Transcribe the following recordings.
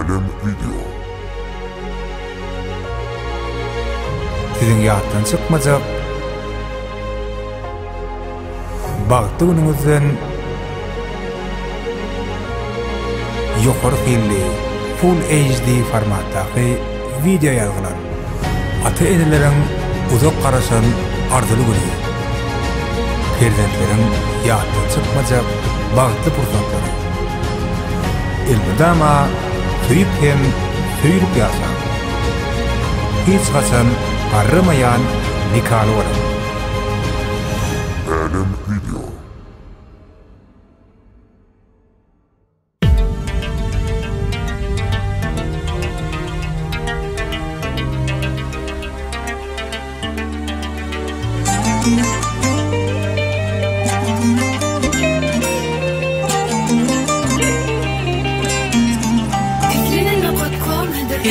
Älem Video. Siziň ýatdan çykmajak bagtly günüňizden ýokary hilli Full HD formatdaky wideo ýazgylar. Ata-eneleriň uzak garaşan arzyly güni. Perzentleriň ýatdan çykmajak bagtly pursatlary. Elmydama söýüp hem söýülip ýaşaň. Hiç haçan garramaýan nikaly boluň. Älem Video.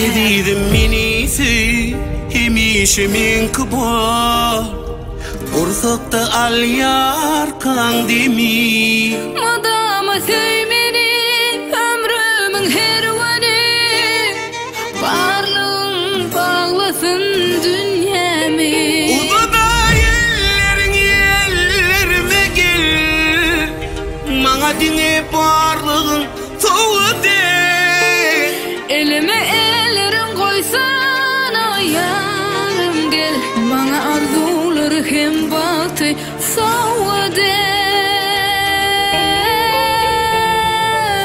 Ezizim meni söý, hemişe meňki bol. Gursakda alýarkaň demi. Mydama söý meni, ömrümiň her güni. Barlygyň baglasyn dünýämi. Uzadaý elleriňi ellerime gel. Maňa diňe barlygyň sowgat et. Elime elleriň goýsana ýarym gel. Maňa arzuwlary hem bagty sowgat et.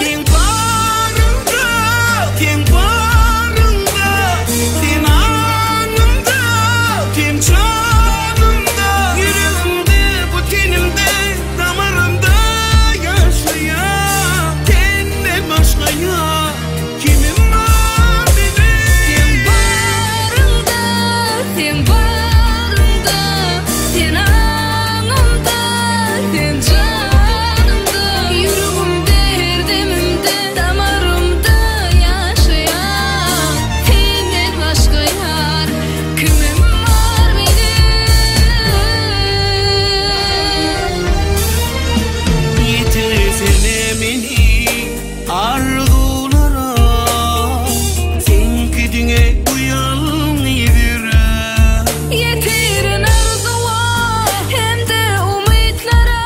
Seň baryňda, seň baryňda, sen aňymda, sen janymda, ýüregimde, bu tenimde, damarymda ýaşaýan senden başga ýar kimim bar meniň? Seň baryňda, seň baryňda, sen aňymda, sen janymda, ýüregimde, her demimde, damarymda ýaşaýan senden başga ýar kimim bar meniň? Ýetirsene meni arzuwlara, Seňki diňe bu ýalňyz ýürek. Ýetirin arzuwa hem-de umytlara,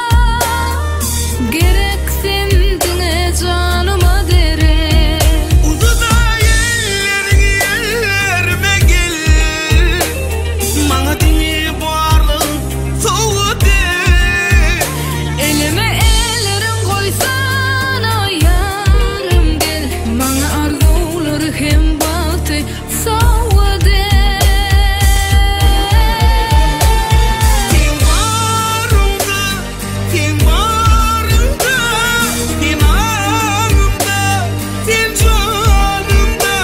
Gerek sen diňe janyma derek. Uzadaý elleriňi ellerime gel, Maňa diňe barlygyň sowgat et. Elime elleriň goýsana ýarym gel, Maňa arzuwlary hem bagty sowgat et. Seň baryňda, seň baryňda, sen aňymda, sen janymda,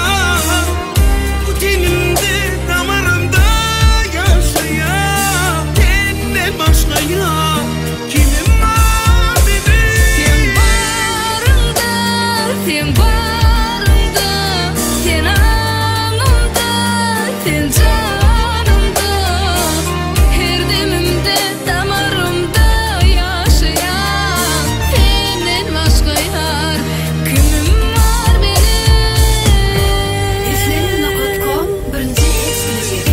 Bu tenimde, damarymda ýaşaýan senden başga ýar kimim bar meniň? Seň baryňda, seň baryňda, sen aňymda, sen janymda, Her demimde, damarymda ýaşaýan senden başga ýar kimim bar meniň? Islenim.com birinji eksklyuziw.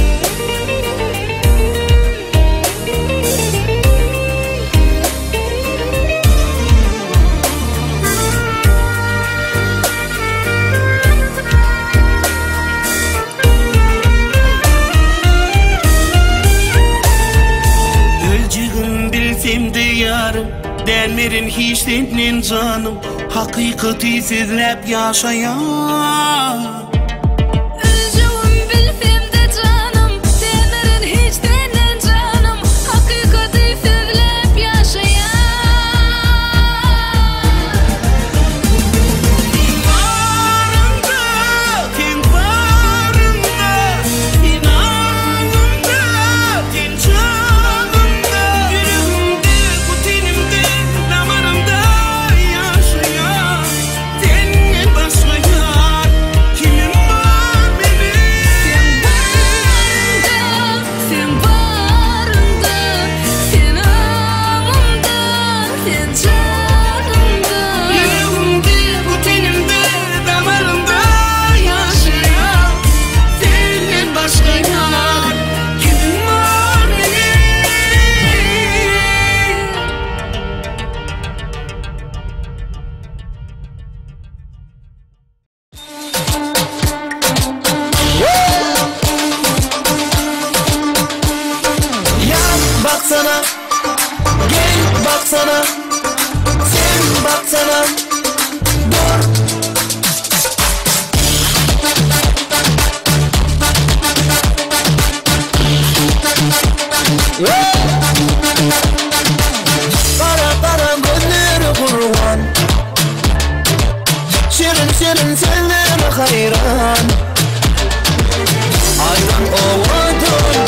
Öljegim bilsemde ýarym, Dänmerin hiç senden janym, Hakykaty sözläp ýaşaýan. Öljegim bilsemde janym, Dänmerin hiç senden janym, Hakykaty sözläp ýaşaýan. Seň baryňda, seň baryňda, sen aňymda, sen janymda, Ýüregimde, bu tenimde, damarymda ýaşaýan senden başga ýar kimim? baksana, sen baksana, dur. Gara gara gözleri kurban, Şirin şirin sözlere hayran. Aydan owadan,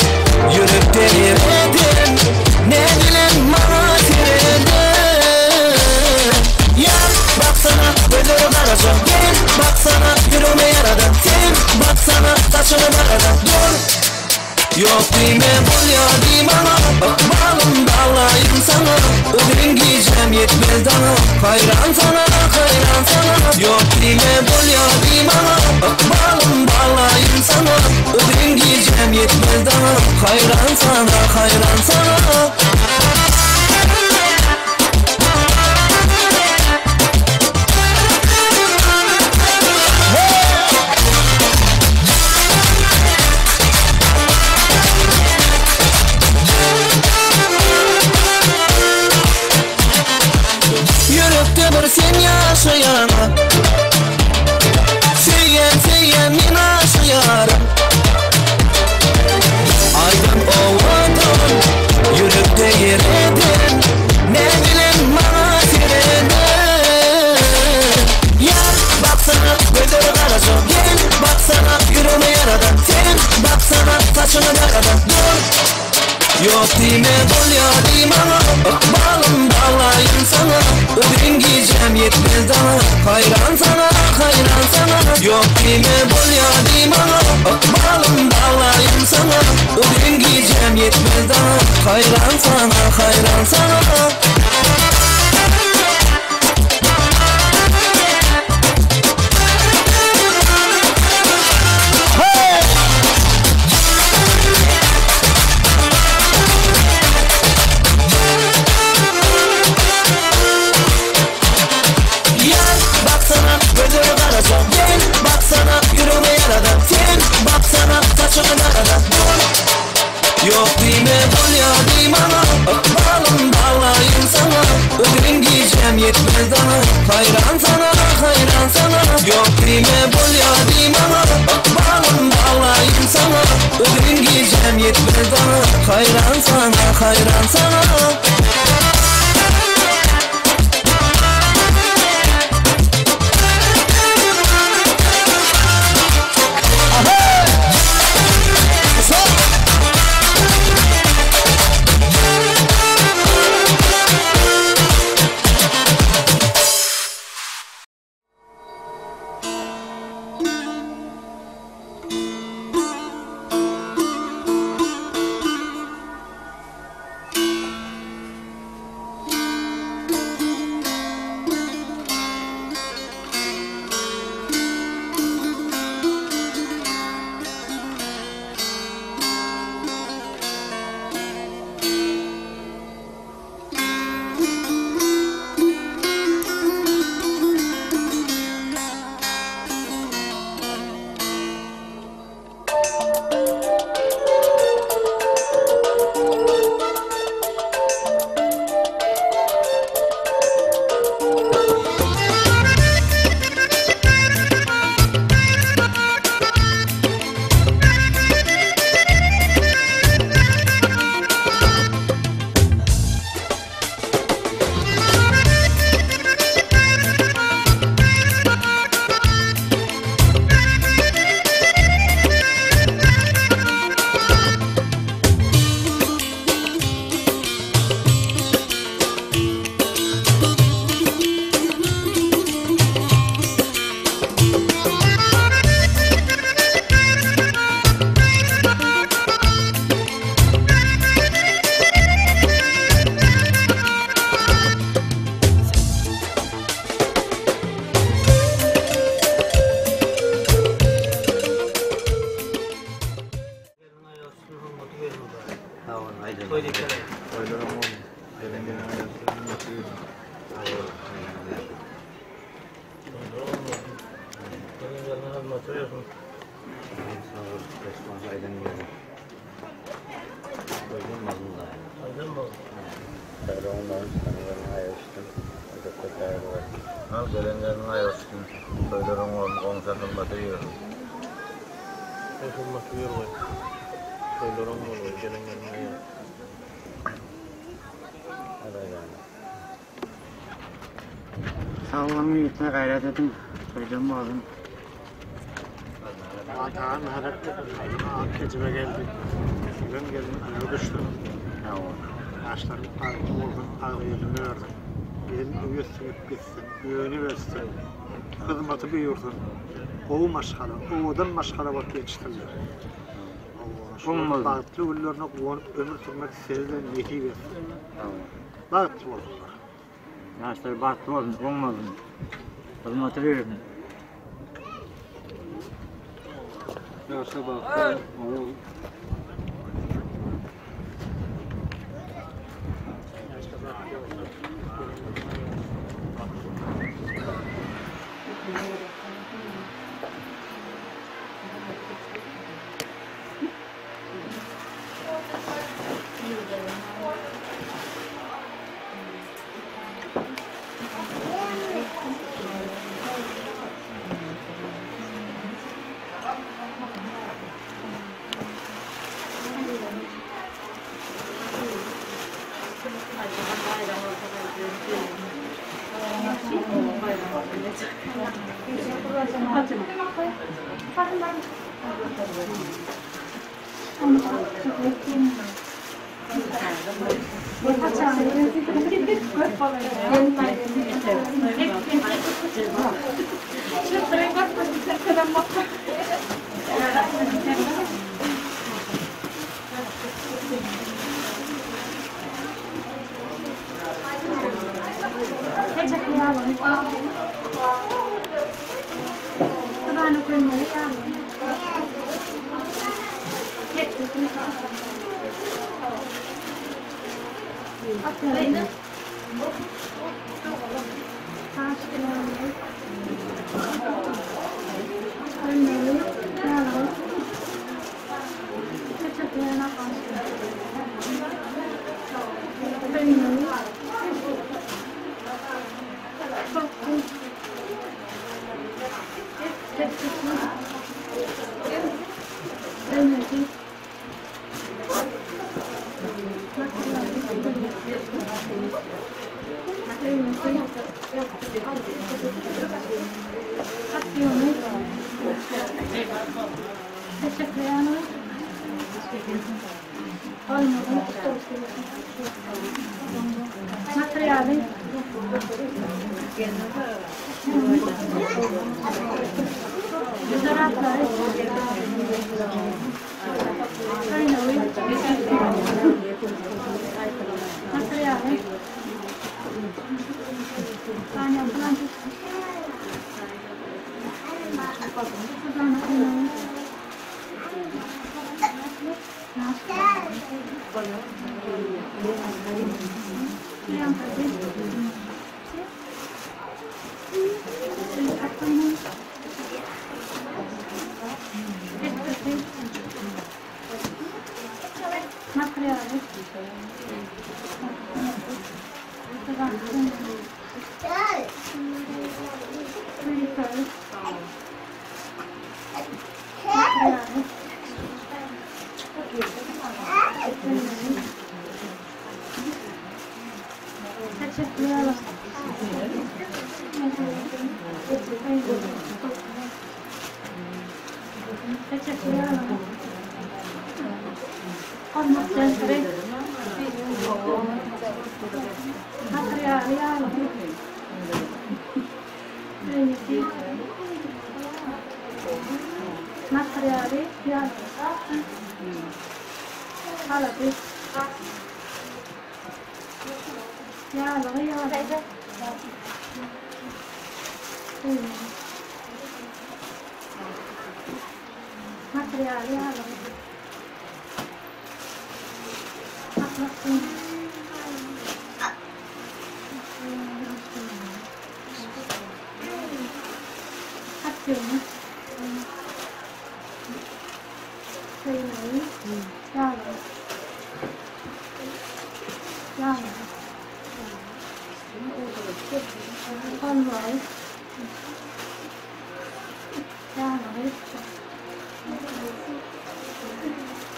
ýürekde ereden, Ne bilen maňa sereden. Ýar, baksana, gözleri garaja, Gel, baksana, ýüregime ýaradan. Sen, baksana, saçyny daradan. Dur! Ýok diýme, bolýa diý maňa, Ykbalym baglaýyn saňa. Uzyn gijem ýetmez daňa, Haýran saňa, haýran saňa. Ýok diýme, bolýa diý maňa, Ykbalym baglaýyn saňa. Uzyn gijem ýetmez daňa, Haýran saňa, haýran saňa. Ýürekde bir sen ýaşaýaňa, Söýýän, söýýän men aşa ýarym. Aýdan owadan, ýürekde ýer eden, Näbilen maňa sereden. Ýar, baksana, gözleri garaja, Gel, baksana, ýüregime ýaradan. Sen, baksana, saçyny daradan. Dur! Ýok diýme, bolýa diý maňa, Ykbalym baglaýyn saňa. Uzyn gijem ýetmez daňa, Haýran saňa, haýran saňa. Ýok diýme, bolýa diý maňa, Ykbalym baglaýyn saňa. Uzyn gijem ýetmez daňa, Haýran saňa, haýran saňa. Ýar, baksana, gözleri garaja, Gel, baksana, ýüregime ýaradan. Sen, baksana, saçyny daradan. Dur! Ýok diýme, bolýa diý maňa, Ykbalym baglaýyn saňa. Uzyn gijem ýetmez daňa, Haýran saňa, haýran saňa. Ýok diýme, bolýa diý maňa, Ykbalym baglaýyn saňa. Uzyn gijem ýetmez daňa, Haýran saňa, haýran saňa. Gelen gelniň aýagy tutsun. Toýlar oň bolsun, goňşa hyzmata ýörün. Toý hyzmaty ýörgün. Toýlar oň bolsun, gelen gelniň aýagy tutsun. Sag boluň ýigitler gaýrat ediň toýdan bolsun. Atahan ak kejibe geldi. Gelen gelin aýagy düşsün. Ýaşlaryň bagtly bolsun, agzybirligini bersin. Gelin öýe siňip gitsin, önüp össün. Hyzmaty buýursyn. Gowy maşgala, owadan maşgala bolup ýetişsinler. Şolaryň bagtly günlerine guwanyp ömür sürmek size-de nesip etsin. Bagtly bolsunlar. Ýaşlar bagtly bolsun, oň bolsun. Hyzmaty bersin. Ýaşlar bagtly bolsun, oň bolsun.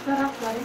Çoraplary.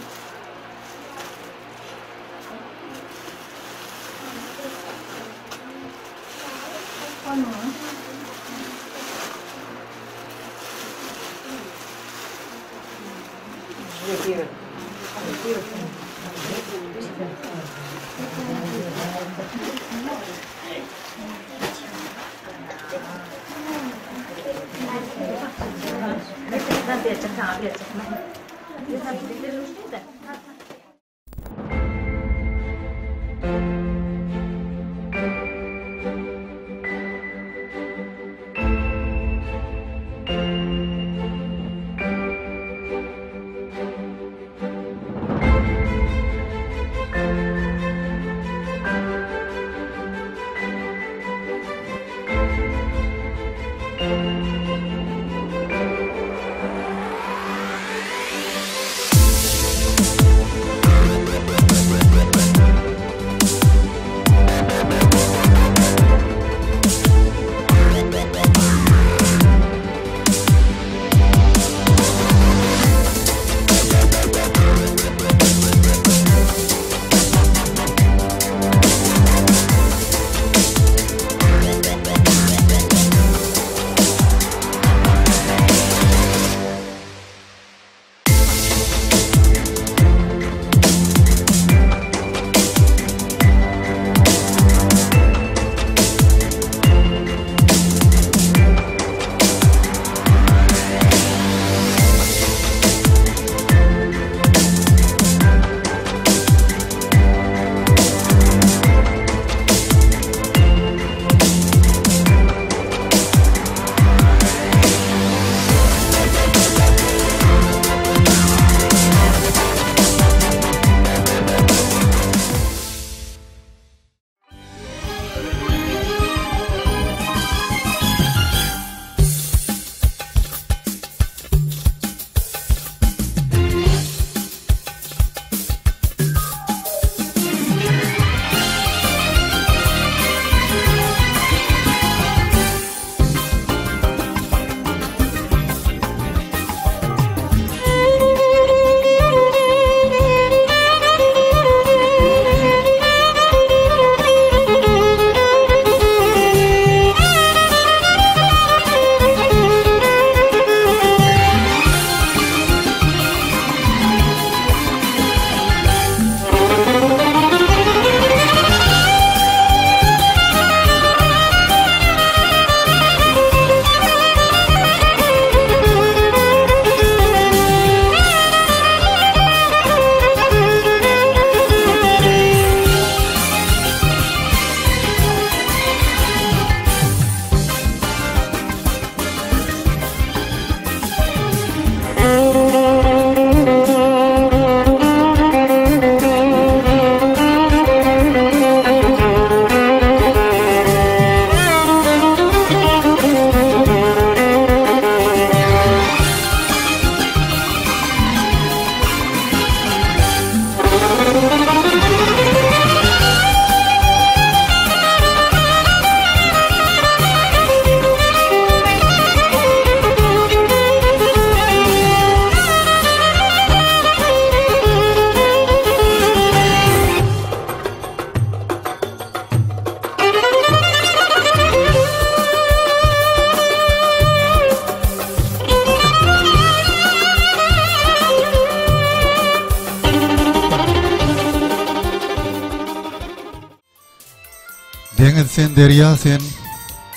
Deňiz sen, derýa sen,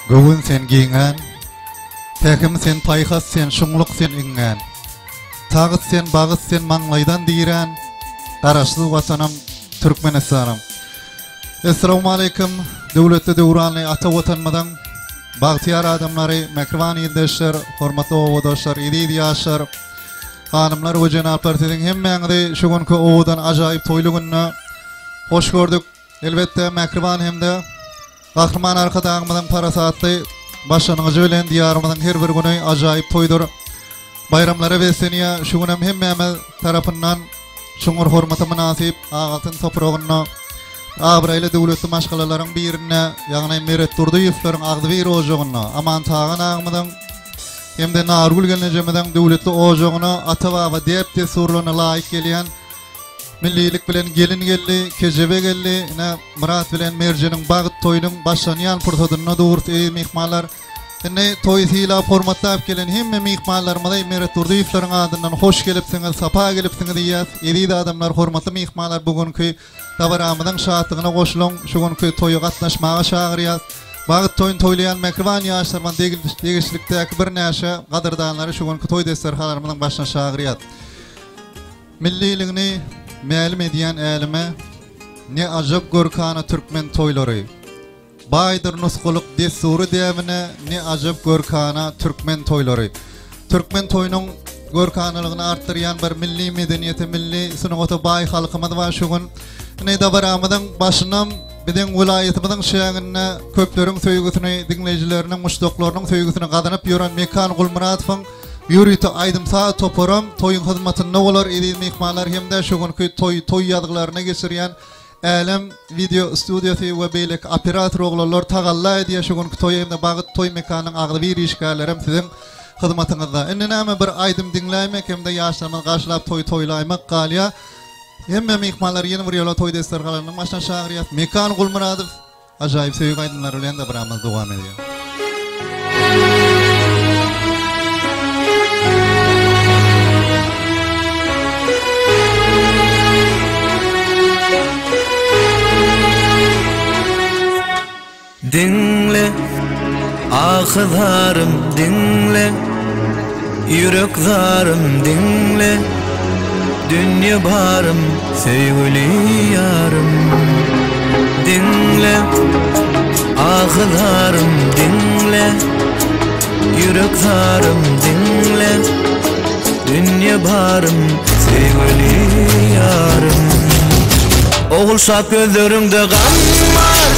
göwün sen giňän, Pähim sen, paýhas sen, şuňluk sen iňňän. Tagt sen, bagyt sen, maňlaýdan dirän, Garaşsyz Watanym, Türkmenistanym. Essalawmaleýkim, döwletli döwranly ata Watanymyzyň bagtyýar adamlary, mähriban ildeşler, hormatly obadaşlar, eziz ýaşlar, hanymlar we jenaplar siziň hemmäňizi şu günki owadan ajaýyp toýly günde hoş gördük. Elbetde, mähriban hem-de Gahryman Arkadagymyzyň parasatly başlangyjy bilen Diýarymyzyň her bir güni ajaýyp toýdur. Baýramlara beslenýär. Şu günem hemmämiz tarapyndan çuňňur hormata mynasyp ak altyn topragynda abraýly döwletli maşgalalaryň birinde, ýagny Meret Durdyýewleriň agzybir ojagynda Aman Tagan agymyzyň. hem-de Nargül gelnejemiziň döwletli ojagyna ata-baba däp-dessurlaryna laýyk gelýän millilik bilen gelin geldi, kejebe geldi. Ine, Myrat bilen Merjeniň bagt toýunyň başlanýan pursadynda durus, eziz myhmanlar. Indi toýy sylap, hormatlap gelen hemme myhmanlarymyzy Meret Durdyýewleriň adyndan hoş gelipsiňiz, sapa gelipsiňiz diýýäs. Eziz adamlar, hormatly myhmanlar, bu günki dabaramyzyň şatlygyna goşulyň, şu günki toýa gatnaşmaga çagyrýas. Bagt toýuny toýlaýan mähriban ýaşlarymyz degişlilikdäki birnäçe gadyrdanlary şu günki toý desterhanlarymyzyň başyna çagyrýas. Milliligini mälim edýän äleme ne ajap görkana türkmen toýlary. Baýdyr nusgalyk dessury däbine ne ajap görkana türkmen toýlary. Türkmen toýunyň görkanalygyny artdyrýan bir milli medeniýete, milli sungata baý halkymyz bar şu gün. Ine dabaramyzyň başynam biziň welaýatymyzyň çäginde köpleriň söýgüsini, diňleýjileriniň, muşdaklarynyň söýgüsini gazanyp ýören Mekan Gulmyradowyň ýörite aýdym-saz toparam toýuň hyzmatynda bolar eziz myhmanlar hem-de şu günki toý toý ýazgylaryny geçirýän Älem wideo studiýasy we beýleki operator oglanlar tagalla edýär şu günki toýa hem-de Bagyt toý mekanynyň agzybir işgärlerem siziň hyzmatyňyzda. Indi näme bir aýdym diňläýmek hem-de ýaşlarymyzy garşylap toý toýlaýmak galýar. Hemme myhmanlary ýene bir ýola toý desterhanlarynyň başyna çagyrýas. Mekan Gulmyradow ajaýyp söýgi aýdymlary bilen dabramyzy dowam edýär. Diňle, ahy-zarym diňle, Ýürek zarym diňle, Dünýe barym, söýgüli ýarym. Diňle, ahy-zarym diňle, Ýürek zarym diňle, Dünýe barym, söýgüli ýarym. Ogulşat gözleriňde gam bar,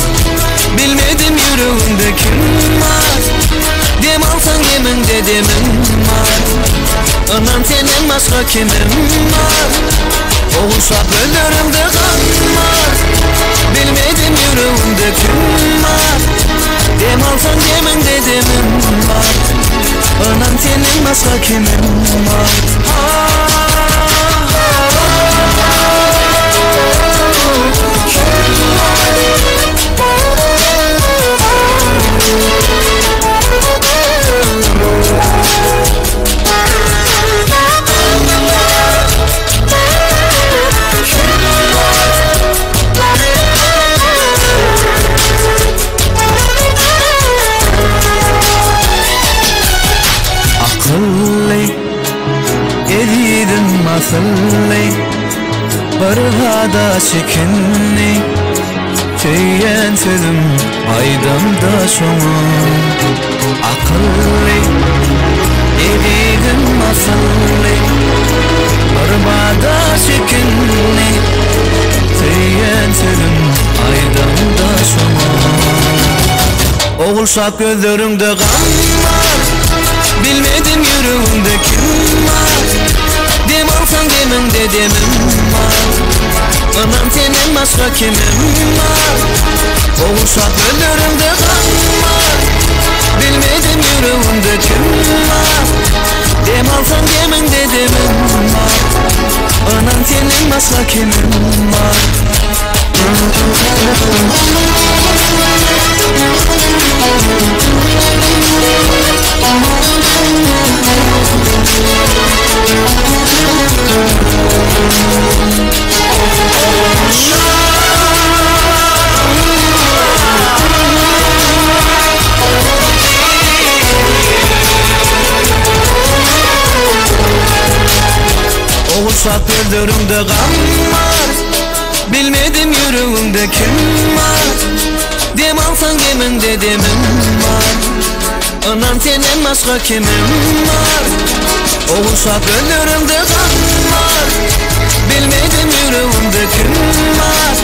Bilmedim ýüregiňde kim bar. Dem alsaň demiňde demim bar, Ynan senden başga kimim bar. Ogulşat gözleriňde gam bar, Bilmedim ýüregiňde kim bar. Dem alsaň demiňde demim bar, Ynan senden başga kimim bar. Akylly, ezizim asylly, Bir zada çekinli, Söýýän sözüm aýdamda şoňa. Akylly, ezizim asylly, Bir bada çekinli, Söýýän sözüm aýdamda şoňa. Ogulşat gözleriňde gam bar, Bilmedim ýüregiňde kim bar. Dem alsaň demiňde demim bar, Ynan senden başga kimim bar. Ogulşat gözleriňde gam bar, Bilmedim ýüregiňde kim bar. Dem alsaň demiňde demim bar, Ynan senden başga kimim bar. Ogulşat gözleriňde gam bar. Bilmedim ýüregiňde kim bar Dem alsaň demiňde demim bar Ynan senden başga kimim bar Ogulşat gözleriňde gam bar Bilmedim ýüregiňde kim bar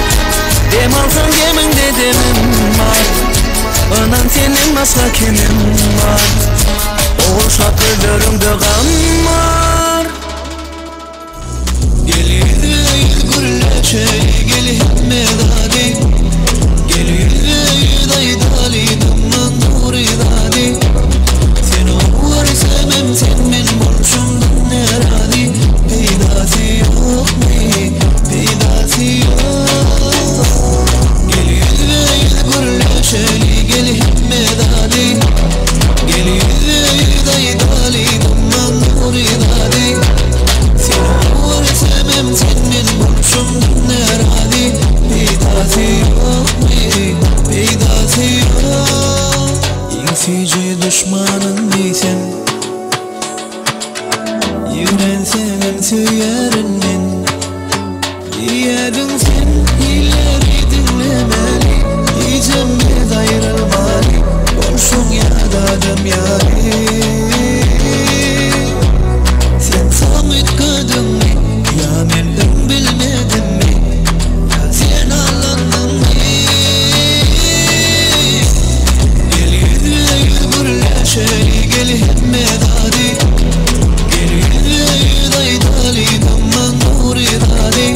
Dem alsaň demiňde demim bar Ynan senden başga kimim bar Ogulşat gözleriňde gam bar. Gel ýüzbe-ýüz gürleşeli gel hemme zady Gel ýüzbe-ýüz aýdaly dymman dury zady Seni gowy görsem. Öýlenseňem söýerin men Diýýädiň sen illeri diňlemeli Hijem biz aýrylmaly Bolşuň ýa-da adam ýaly Sen soň üýtgediňmi Ýa men öň bilmedimmi Ýa sen aldandyňmy Gel ýüzbe-ýüz gürleşeli Gel hemme zady Gel ýüzbe-ýüz aýdaly Dymmaň gury zady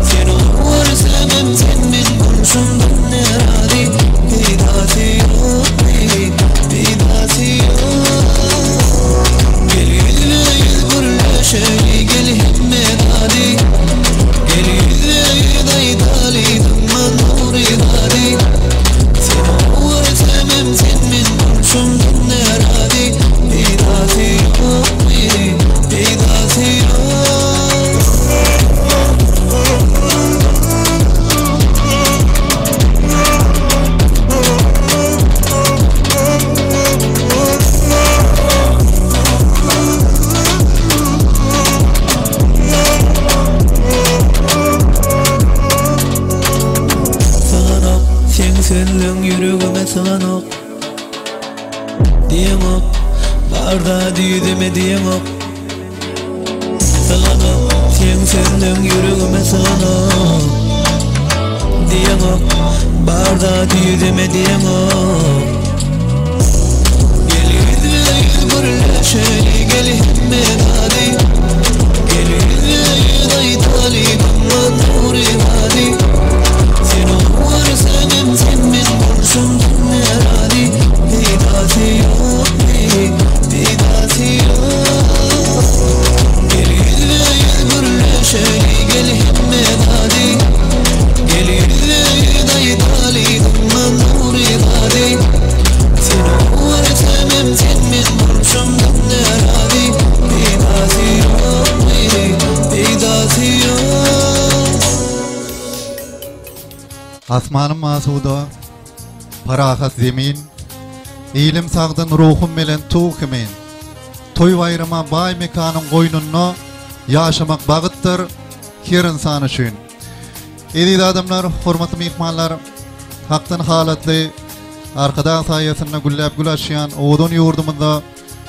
Seni görsemem sen men bolşumdan närazy Peýdasy ýokmy Peýdasy ýok Gel ýüzbe-ýüz gürleşeli Gel hemme zady Gel ýüzbe-ýüz aýdaly Dymmaň gury zady Seni görsemem sen men bolşumdan närazy Peýdasy ýokmy Peýdasy ýok. Syganok, seň sözleň ýüregime syganok. Diýeňok, bar zady ýüzüme diýeňok. Syganok, seň sözleň ýüregime syganok. Diýeňok, bar zady ýüzüme diýeňok. Gel ýüzbe-ýüz gürleşeli, gel hemme zady. Gel ýüzbe-ýüz aýdaly, dymma dury zady. Seni görsemem sen men bolşumdan närazy. Peýdasy ýokmy, peýdasy ýok. Gel ýüzbe-ýüz gürleşeli, gel hemme zady. Gel ýüzbe-ýüz aýdaly, dymma dury zady. Seni görsemem sen men bolşumdan närazy. Peýdasy ýokmy, peýdasy ýok. Asmanym asuda, parahat zemin, Ilim sagdyn, ruhum belent tug kimin. Toý-baýrama baý mekanyň goýnunda Ýaşamak bagytdyr her ynsan üçin. Eziz adamlar, hormatly myhmanlar, Hakdan halatly Arkadag saýasynda gülläp gül açýan owadan ýurdumyzda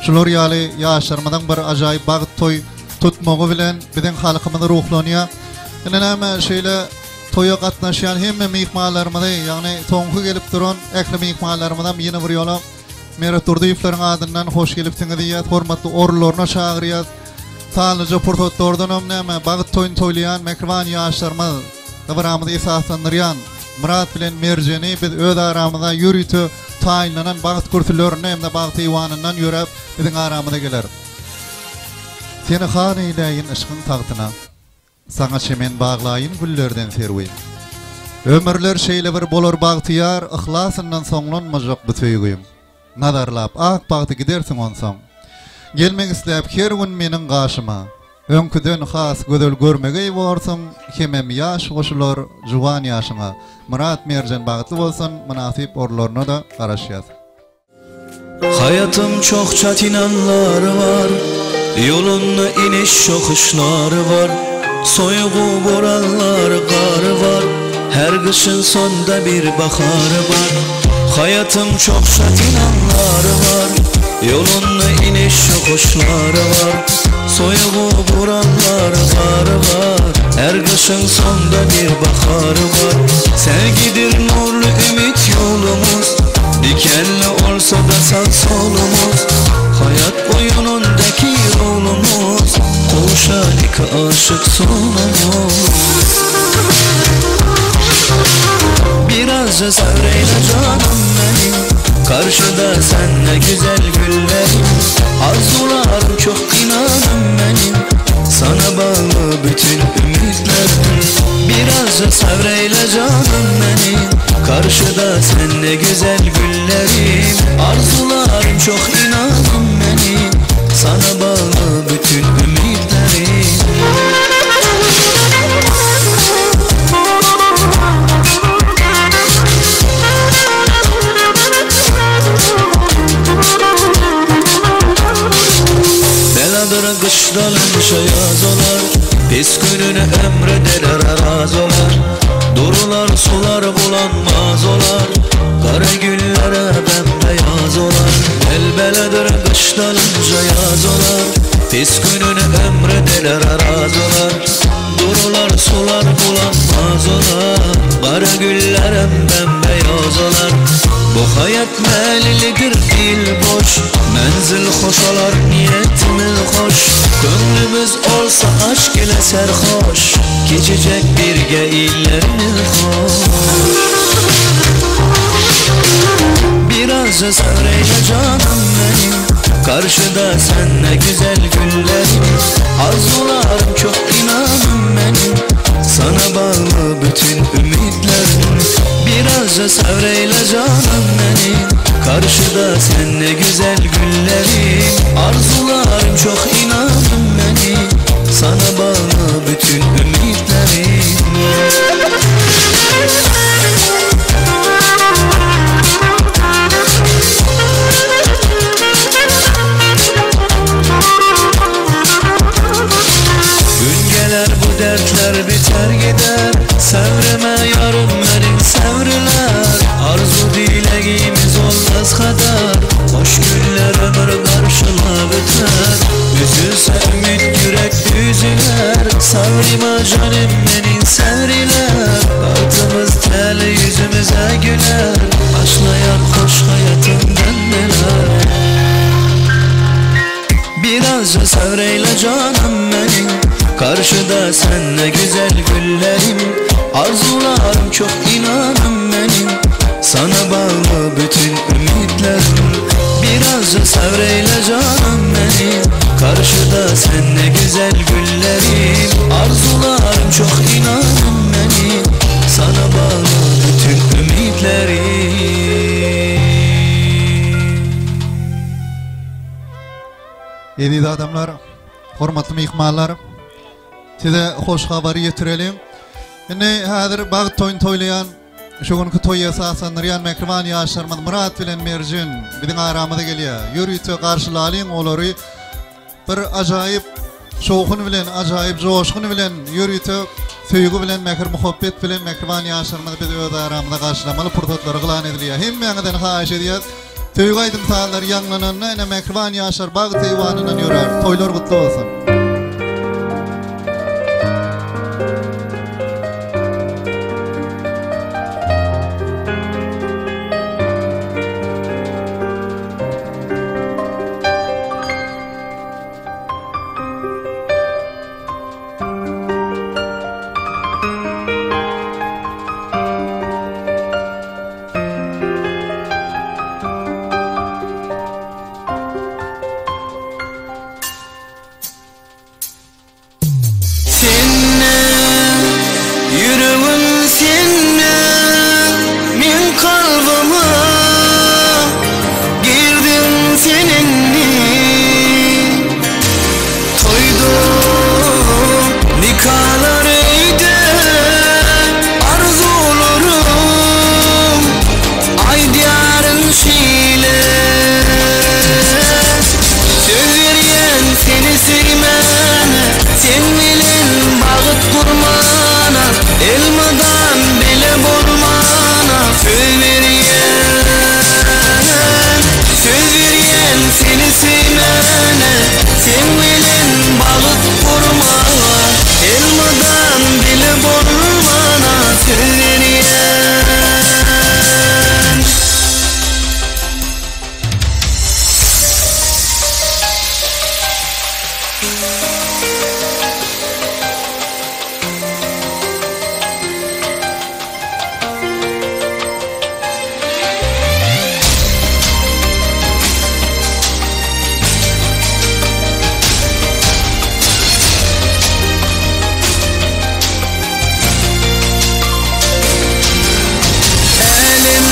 şular ýaly ýaşlarymyzyň bir ajaýyp bagt toý tutmagy bilen biziň halkymyz ruhlanýar. Ine näme şeýle toýa gatnaşýan hemme myhmanlarymyzy, ýagny soňky gelip duran ähli myhmanlarymyzam ýene bir ýola Meret Durdyýewleriň adyndan hoş gelipsiňiz diýýäs, hormatly orunlaryna çagyrýas. Sanlyja pursatlardanam näme bagt toýuny toýlaýan mähriban ýaşlarymyz, dabaramyzy esaslandyrýan Myrat bilen Merjeni biz öz aramyza ýörite taýynlanan bagt kürsülerinde hem-de bagt eýwanyndan ýöräp biziň aramyza geler. Seni han eýläýin yşkyň tagtyna. Saňa çemen baglaýyn güllerden serwi. Ömürler şeýle bir bolar bagtyýar, Yhlasyndan soňlanmajak bu söýgim. Nazarlap ak bagty gidersiň onsoň. Gelmek isläp her gün meniň gaşyma. Öňküden has gözel görmegeý borsuň, Hemem ýaş goşular juwan ýaşyňa. Myrat Merjen bagtly bolsun, mynasyp orunlaryna-da garaşýas. Hayatım çok çetin anları var Yolunda iniş yokuşları var Soygu boranlar karı var Her kışın sonda bir baharı var Hayatım çok çetin anları var Yolunda iniş yokuşları var Soygu boranlar karı var Her kışın sonda bir baharı var Sevgidir nurlu ümit yolumuz Dikenli olsa da sağ solumuz Hayat oyunundaki rolumuz Koğuşan iki aşık sonumuz Birazca sabreyle canım benim Karşıda sen ne güzel güllerim Arzularım çok inanım benim Sana bağlı bütün ümitlerim Birazca sabreyle canım benim Karşıda sen ne güzel güllerim Arzularım çok inanım benim Sana bağlı bütün ümitlerim Beladır. gyşdan önce yaz olar Pis gününü emredeler araz olar Durular sular bulanmaz olar Kara güllere bembeyaz olar Elbeledir kıştan önce yaz olar Pis gününü emredeler araz olar Durular sular bulanmaz olar Kara güllerem bembeyaz olar Bu hayat melilidir dil boş Menzil hoş olar niyetimiz hoş Gönlümüz olsa aşk ile serhoş Geçecek birge illerimiz hoş Biraz sabreyle canım benim Karşıda sen ne güzel güllerim Arzularım çok inanın benim Sana bağlı bütün ümitlerim Biraz sabreyle canım benim Karşıda sen ne güzel güllerim Arzularım çok inanın benim Sana bağlı bütün ümitlerim Gün gelir bu dertler biter gider Sevrime yarım benim sevriler Arzu dileğimiz olmaz kadar Hoş günler ömür karşıla biter Üzülse ümit yürek üzüler Savrima canım benim sevriler Altımız tel yüzümüze güler Başlayan hoş hayatın dönmeler Biraz sabreyle canım benim Karşıda sen ne güzel güllerim Arzularım çok inanın benim Sana bağlı bütün ümitlerim Biraz sabreyle canım benim Karşıda sen ne güzel güllerim Arzularım çok inanın benim Sana bağlı bütün ümitlerim Eziz adamlar, hormatly myhmanlar, size hoş habary ýetireliň. Indi häzir bagt toýuny toýlaýan, şu günki toýy esaslandyrýan mähriban ýaşlarymyz Myrat bilen Merjen biziň aramyza gelýär. Ýörite garşylalyň olary. Bir ajaýyp şowhun bilen, ajaýyp joşgun bilen, ýörite söýgi bilen, mähir-muhabbet bilen mähriban ýaşlarymyzy biz öz aramyzda garşylamaly pursatlary yglan edilýär. Hemmäňizden haýyş edýäs, söýgi aýdym-sazlary ýaňlananda ine mähriban ýaşlar bagt eýwanyndan ýörär. Toýlar gutly bolsun! Sende ýüregim sende Men kalbyma girdiň sen indi Toýda nikalar öýde Arzuwlarym aýdýaryn şeýle Söz berýän seni söýmäne Sen bilen bagyt gurmana Elmydam bile bolmana Söz berýän Söz berýän seni söýmäne Sen bilen bagyt gurmana Elmydam bile bolmana Söz berýän. Älem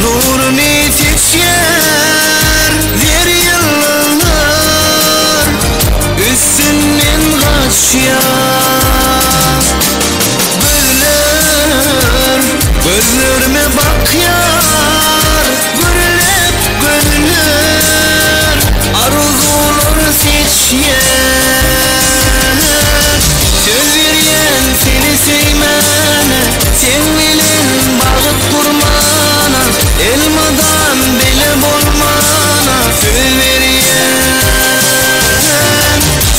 nuruny seçýär zer ýyldyzlar. geçýän. Söz berýän seni söýmäne, Seň bilen bagt gurmana, Elmydam bile bolmana söz berýän.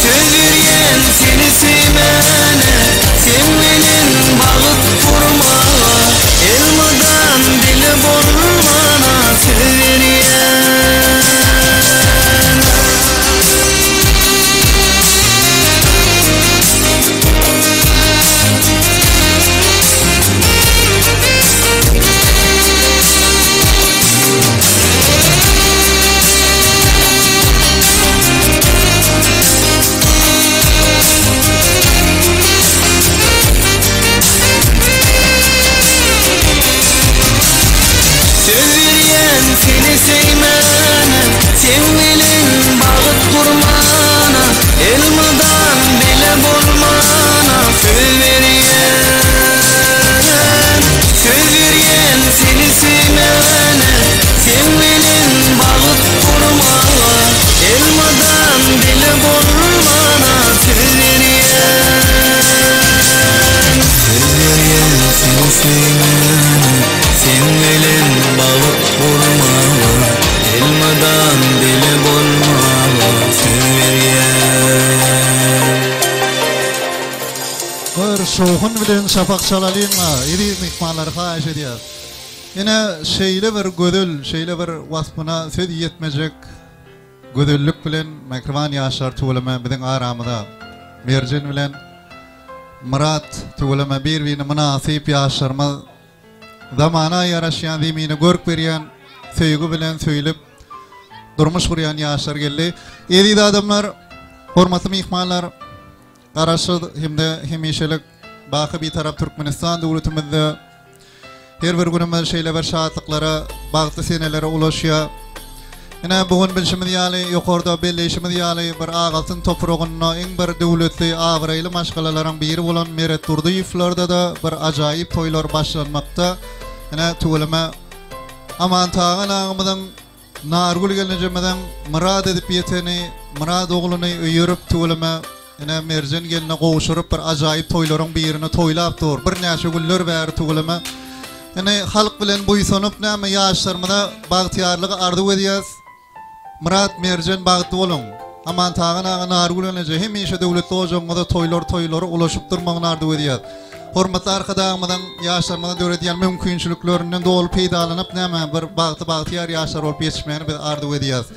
Söz berýän seni söýmäne, Seň bilen bagt gurmaga, Elmydam bile bolmana söz berýän. Söz berýän seni söýmäne, Seň bilen bagt gurmana, Elmydam bile bolmana söz berýän. Söz berýän seni söýmäne, Seň bilen bagt gurmaga, Elmydam bile bolmana söz berýän. Söz berýän seni söýmäne, Seň bilen bagt gurmaga, Elmydam bile bolmaga söz berýän. Bir şowhun bilen şapak çalalyň-a, eziz myhmanlar, haýyş edýäs. Ine, şeýle bir gözel, şeýle bir waspyna söz ýetmejek gözellik bilen mähriban ýaşlar tüweleme biziň aramyza Merjen bilen Myrat tüweleme bir-birine mynasyp ýaşlarymyz zamana ýaraşýan zemine görk berýän söýgi bilen söýlüp durmuş gurýan ýaşlar geldi. Eziz adamlar, hormatly myhmanlar, Garaşsyz hem-de hemişelik baky Bitarap Türkmenistan döwletimizde her bir günümiz şeýle bir şatlyklara, bagtly senelere ulaşýar. Ine, bu gün bilşimiz ýaly, ýokarda belleýşimiz ýaly, bir Agaltyn topragynda iň bir döwletli, abraýly maşgalalaryň biri bolan Meret Durdyýewlerde-de bir ajaýyp toýlar başlanmakda. Ine, tüweleme, Amantagan agymyzyň Nargül gelnejemiziň myrat edip ýeteni Myrat ogluny öýerip tüweleme ine Merjen gelne gowşuryp bir ajaýyp toýlaryň birini toýlap dur birnäçe günler bäri tüweleme ine halk bilen buýsanyp näme ýaşlarymyza bagtyýarlygy arzuw edýäs Myrat Merjen bagtly boluň Amantagan aga Nargül gelneje hemişe döwletli ojagyňyza toýlar toýlary ulaşyp durmagyny arzuw edýäs. Hormatly Arkadagymyzyň ýaşlarymyza döredýän mümkinçiliklerinden doly peýdalanyp, näme, bir bagtly bagtyýar ýaşlar bolup ýetişmegini biz arzuw edýäris.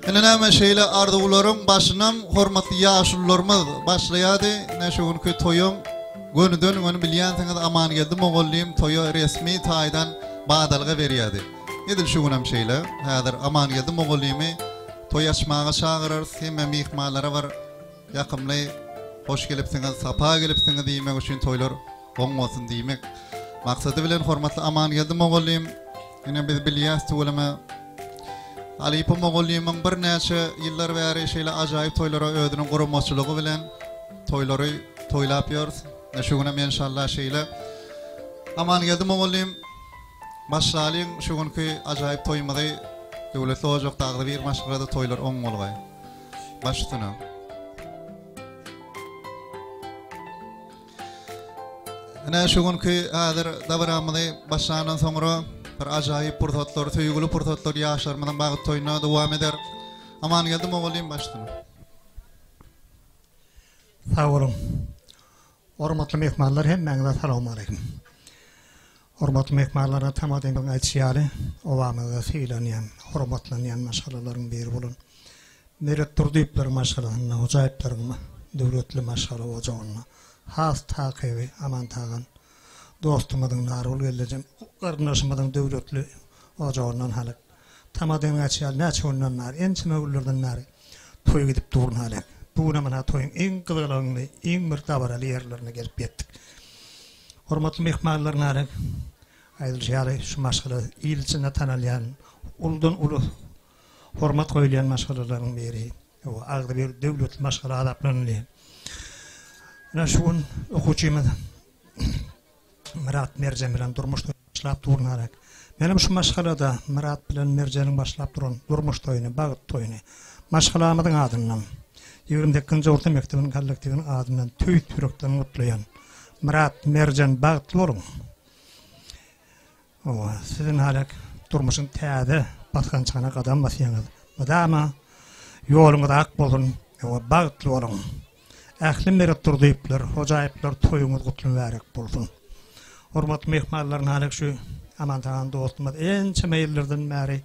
Ine näme, şeýle arzuwlaryň başynam hormatly ýaşulularymyz başlaýardy. Ine şu günki toýam gönüden-göni bilýänsiňiz Amangeldi mugallym toýa resmi taýdan badalga berýärdi. Edil şu günem şeýle. Häzir Amangeldi mugallymy toý açmaga çagyrarys. Hemme myhmanlara bir Ýakymly hoş gelipsiňiz, sapa gelipsiňiz diýmek üçin toýlar oň bolsun diýmek maksady bilen hormatly Amangeldi mugallym ine biz bilýäs tüweleme halypa mugallymyň birnäçe ýyllar bäri şeýle ajaýyp toýlara özüniň guramaçylygy bilen toýlary toýlap ýörüs. Ine şu günem enşalla şeýle Amangeldi mugallym başlalyň şu günki ajaýyp toýumyzy döwletli ojakda agzybir maşgalada toýlar oň bolgaý. Baş üstüne. Ine şu günki häzir dabaramyzy başlandan soňra bir ajaýyp pursatlar, söýgüli pursatlar ýaşlarymyzyň bagt toýuna dowam eder. Amangeldi mugallym baş üstüne. Sag boluň. Hormatly myhmanlar hemmäňize salowmaleýkim. Hormatly myhmanlara tamadymyzyň aýdyşy ýaly, obamyzda sylanýan, hormatlanýan maşgalalaryň biri bolan Meret Durdyýewleriň maşgalasynda, Hojaýewleriň döwletli maşgala ojagynda, has takygy Amantagan dostumyzyň, Nargül gelnejem garyndaşymyzyň döwletli ojagyndan halyk. Tamadynyň aýdyşy ýaly näçe günden bäri, ençeme günlerden bäri toý gidip dur halyk. Bu günem ynha toýuň iň gyzgalaňly, iň bir dabaraly ýerlerine gelip ýetdik. Hormatly myhmanlar Narek, aýdylyşy ýaly şu maşgala il içinde tanalýan, uludan uly hormat goýulýan maşgalalaryň biri. Agzybir döwletli maşgala hasaplanylýar. Ine şu gün okuwçymyz Myrat Merjen bilen durmuş toýuny başlap dur Narek. Menem şu maşgalada Myrat bilen Merjeniň başlap duran durmuş toýuny, bagt toýuny maşgalamyzyň adyndan. 28-nji orta mekdebiniň kollektiwiniň adyndan tüýs ýürekden gutlaýan. Myrat, Merjen bagtly boluň. Hawa, siziň hälek durmuşyň täze basgançagyna gadam basýaňyz. Mydama ýoluňyz ak bolsun, hawa, bagtly boluň. Ähli Meret Durdyýewler, Hojaýewler toýuňyz gutly mübärek bolsun. Hormatly myhmanlar, hälek şu Amantagan dostumyz ençeme ýyllardan bäri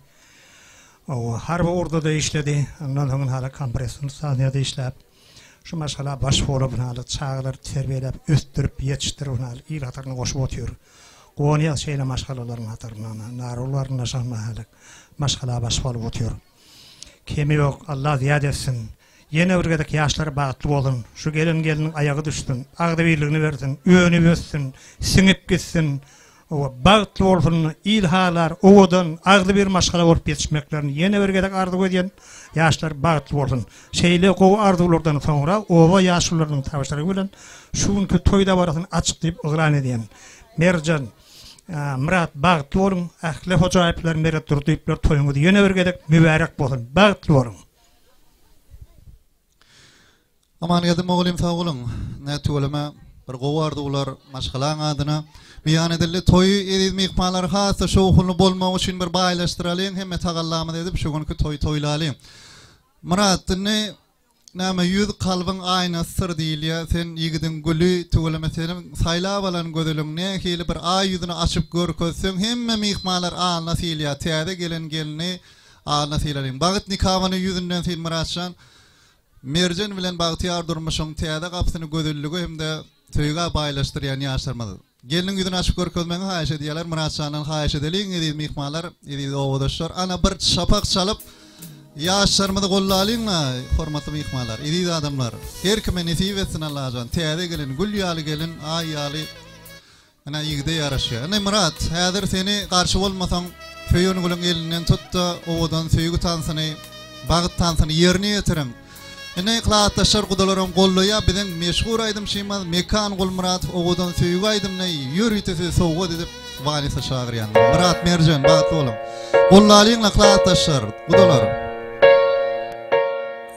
hawa, harby ugurda-da işledi. Ondan soň hälek kompressor stansiýada işläp, şu maşgala baş bolup, hälek çagalary terbiýeläp, ösdürip, ýetişdirip, hälek il hataryna goşup otyr. Guwanýas şeýle maşgalalaryň hataryna. Nargül garyndaşam hälek maşgala baş bolup otyr. Kemi ýok, Allah zyýat etsin. Ýene bir gezek ýaşlar bagtly bolsun, şu gelen gelniň aýagy düşsün, agzybirligini bersin, önüp össün, siňip gitsin, oba bagtly bolsun, il halar, owadan, agzybir maşgala bolup ýetişmeklerini ýene bir gezek arzuw edýän, ýaşlar bagtly bolsun. Şeýle gowy arzuwlardan soňra oba ýaşulularynyň tabşyrygy bilen şu günki toý dabarasyny açyk diýip yglan edýän. Merjen, Myrat bagtly boluň, ähli hojaýyplar Meret Durdyýewler toýuňyz ýene bir gezek mübärek bolsun, bagtly boluň. Amangeldi mugallym sag boluň. Nä tüweleme bir gowy arzuwlar maşgalaň adyna beýan edildi. Toýy eziz myhmanlar has-da şowhunly bolmagy üçin bir baýlaşdyralyň hemme tagallamyzy edip şu günki toýy toýlalyň. Myrat indi näme ýüz kalbyň aýnasydyr diýilýär sen ýigidiň güli tüweleme seniň saýlap alan gözeliň nähili bir aý ýüzüni açyp görkezseň hemme myhmanlar alna sylýar täze gelen gelni Alna sylalyň. Bagt nikabyny ýüzünden syl Myratjan. Merjen bilen bagtyýar durmuşyň täze gapysyny gözellige hem-de söýgä baýlaşdyrýan ýaşlarymyz. Gelniň ýüzüni açyp görkezmegiňi haýyş edýärler. Myratjandan haýyş edeliň eziz myhmanlar, eziz obadaşlar. Ana bir şapak çalyp ýaşlarymyzy gollalyň-la hormatly myhmanlar, eziz adamlar. Her kime nesip etsin Allajan. Täze gelin, gül ýaly gelin, aý ýaly. Ine ýigide ýaraşýar. Ine Myrat, häzir seni garşy bolmasaň, söýen gülüň elinden tut-da, owadan söýgi tansyny, bagt tansyny ýerine ýetiriň. Ine klasdaşlar gudalaram gollaýar, biziň meşhur aýdymçymyz Mekan Gulmyradow owadan söýgi aýdymyny ýörite size sowgat edip Walise çagyrýandyr. Myrat Merjen, bagtly boluň. Gollalyňla klasdaşlar, gudalar.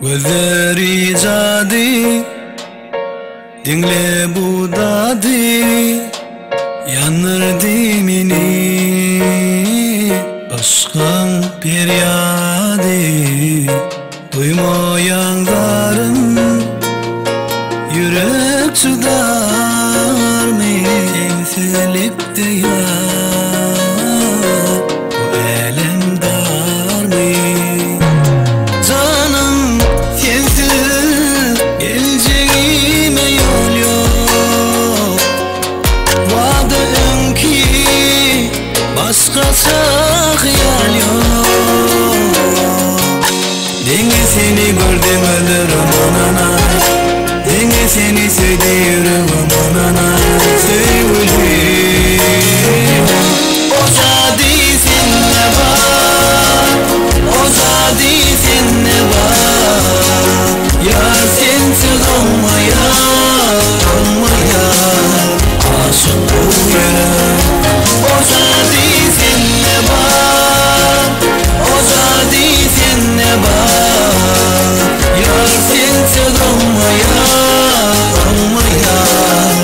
Gözleri jady. Diňle bu dady Ýandyrdy meni Yşkyň perýady Duýmaýan zaryn Ýürek çydarmy Sensizlikde ýar Bu älem darmy Janym sensiz geljegime ýol ýok Wada öňki başgaça hyýal ýok Diňe seni gördüm ölerin onana Diňe seni söýdi ýüregim onana Söýgülim O jady sende bar O jady sende bar Ýar sensiz oňmaýar Oňmaýar Aşyk bu ýürek O jady sende bar O jady sende bar Ýar sensiz oňmaýar Oňmaýar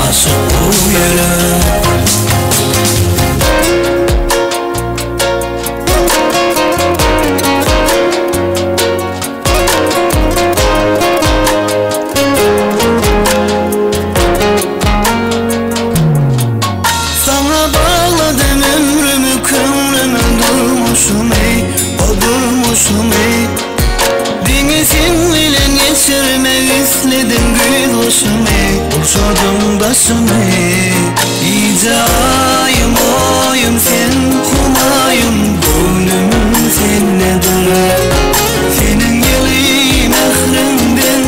Aşyk bu ýürek. Saňa bagladym ömrümi, köňlümi, durmuşymy, o durmuşymy. Diňe seň bilen geçirmek isledim güýz gyşymy, gurşadyň daşymy. Gije aýym, oýum sen, humaýym, göwnüm sendedir. Seniň ýyly mähriňden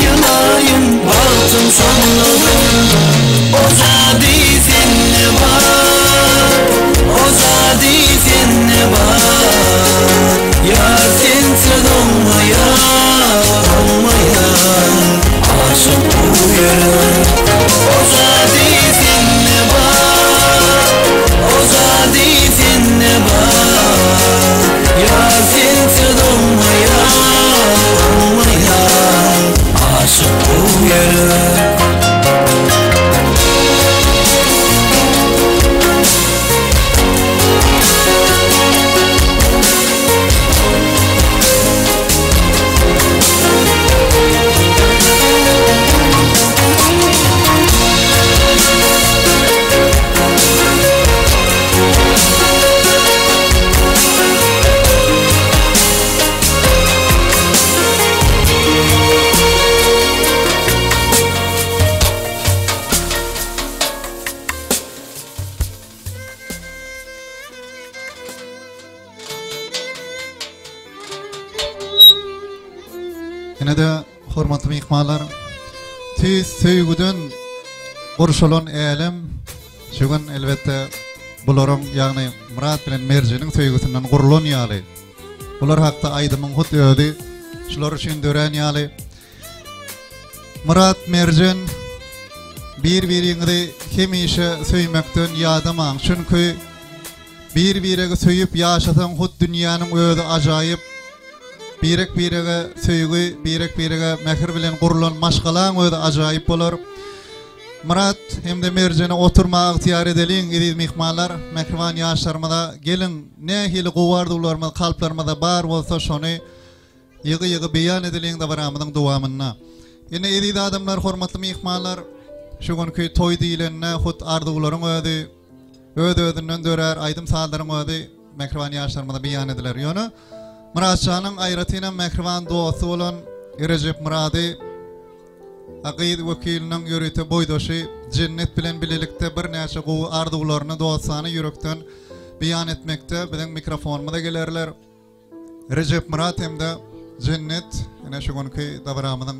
ýylaýyn, bagtym şondadyr. O jady sende bar, o jady sende bar. Ýar sensiz oňmaýar, oňmaýar, aşyk bu ýürek. O jady sende bar. gerek. Ine-de hormatly myhmanlar, tüýs söýgüden gurşalan älem şu gün elbetde bularyň, ýagny Myrat bilen Merjeniň söýgüsinden gurlan ýaly. Bular hakda aýdymyň hut özi şular üçin dörän ýaly. Myrat, Merjen bir-biriňizi hemişe söýmekden ýadamaň. Çünki bir-biregi söýüp ýaşasaň hut dünýäniň özi ajaýyp. Birek-birege söýgi, birek-birege mähir bilen gurlan maşgalaň özi ajaýyp bolar. Myrat hem-de Merjeni oturmaga ygtyýar edeliň, eziz myhmanlar, mähriban ýaşlarymyza geliň, nähili gowy arzuwlarymyz kalplarymyzda bar bolsa şony ýygy-ýygy beýan edeliň dabaramyzyň dowamynda. Ine eziz adamlar, hormatly myhmanlar, şu günki toý diýlende hut arzuwlaryň özi öz-özünden dörär, aýdym-sazlaryň özi mähriban ýaşlarymyza beýan ediler. Ýöne Myratjanyň aýratynam mähriban dosty bolan Rejep Myrady A gyz wekiliniň ýörite boýdaşy Jennet bilen bilelikde birnäçe gowy arzuwlaryny dostana ýürekden beýan etmekde biziň mikrofonymyza gelerler. Rejepmyrat hem-de Jennet ine şu günki dabaramyzyň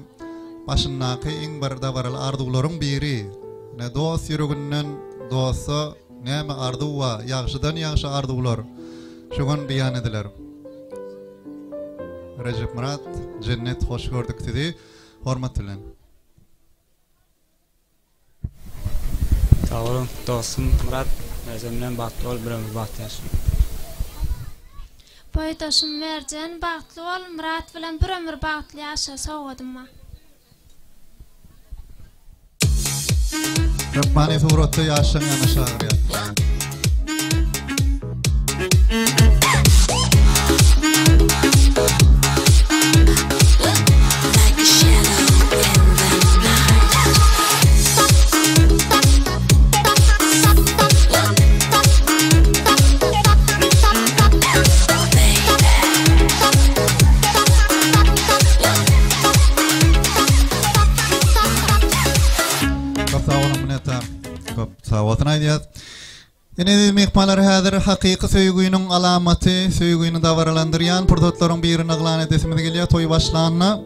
başyndaky iň bir dabaraly arzuwlaryň biri. Ine dost ýüreginden dosta näme arzuw bar, ýagşydan ýagşy arzuwlar şu gün beýan ediler. Rejepmyrat, Jennet hoş gördük sizi. Hormat bilen. Sag boluň dostum Myrat Merjen bilen bagtly bol bir ömür bagtly ýaşa. Boýdaşym Merjen bagtly bol Myrat bilen bir ömür bagtly ýaşa sowgadym bar. Hökmany suratda ýaşlaň ýanyna çagyrýas. Köp sag boluň minnetdar. Köp sag bolsun aýdýas. Ine eziz myhmanlar häzir hakyky söýgüniň alamaty, söýgüni dabaralandyrýan pursatlaryň birini yglan edesimiz gelýär. Toý başlanda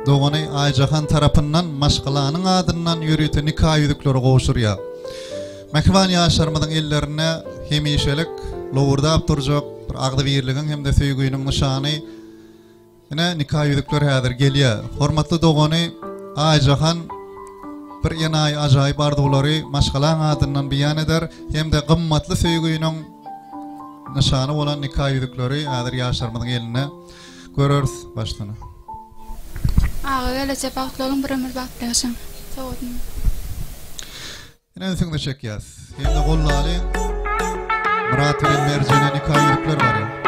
dogany Aýjahan tarapyndan maşgalanyň adyndan ýörite nika ýüzükleri gowşurýar. Mähriban ýaşlarymyzyň ellerinde hemişelik lowurdap durjak bir agzybirligiň hem-de söýgüniň nyşany Ine, nika ýüzükler häzir gelýär. Hormatly dogany Aýjahan bir enaýy ajaýyp arzuwlary maşgalaň adyndan beýan eder hem-de gymmatly söýgüniň nyşany bolan nika ýüzükleri häzir ýaşlarymyzyň elinde göreris. Başlana. Aga gelejek bagtly boluň bir ömür bagtly ýaşaň. Sowgatym. Ine ünsüňizi çekýäs. Hem-de gollalyň. Myrat bilen Merjene nika ýüzükler barýar.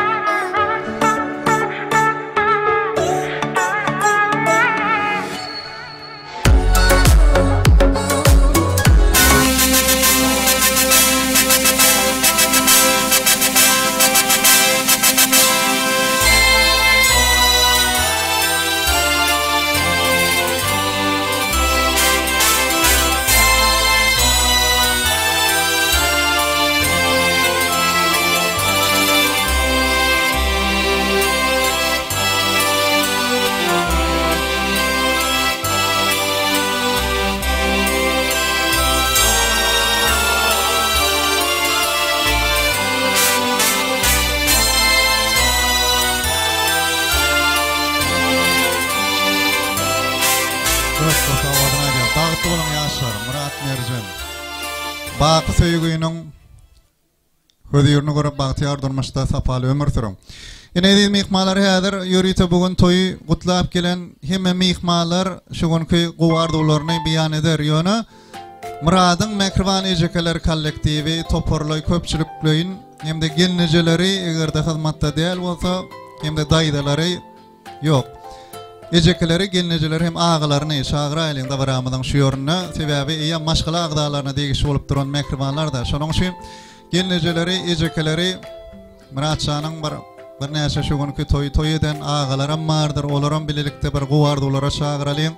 Bagtly boluň ýaşlar, Myrat Merjen. Baky söýgüniň hözirini görüp bagtyýar durmuşda sapaly ömür sürüň. Ine eziz myhmanlar häzir ýörite bu gün toýy gutlap gelen hemme myhmanlar şu günki gowy arzuwlaryny beýan eder. Ýöne Myradyň Mähriban ejekeler kollektiwi toparlaý köpçülikleýin hem-de gelnejeleri eger-de hyzmatda däl bolsa hem-de daýzalary ýok. Ejekeleri, gelnejeleri hem agalaryny çagyraýlyň dabaramyzyň şu ýerinde. Sebäbi eýýäm maşgala agzalaryna degişli bolup duran mähribanlar-da. Şonuň üçin gelnejeleri, ejekeleri Myratjanyň bir birnäçe şu günki toýy toý eden agalaram bardyr. Olaram bilelikde bir gowy arzuwlara çagyralyň.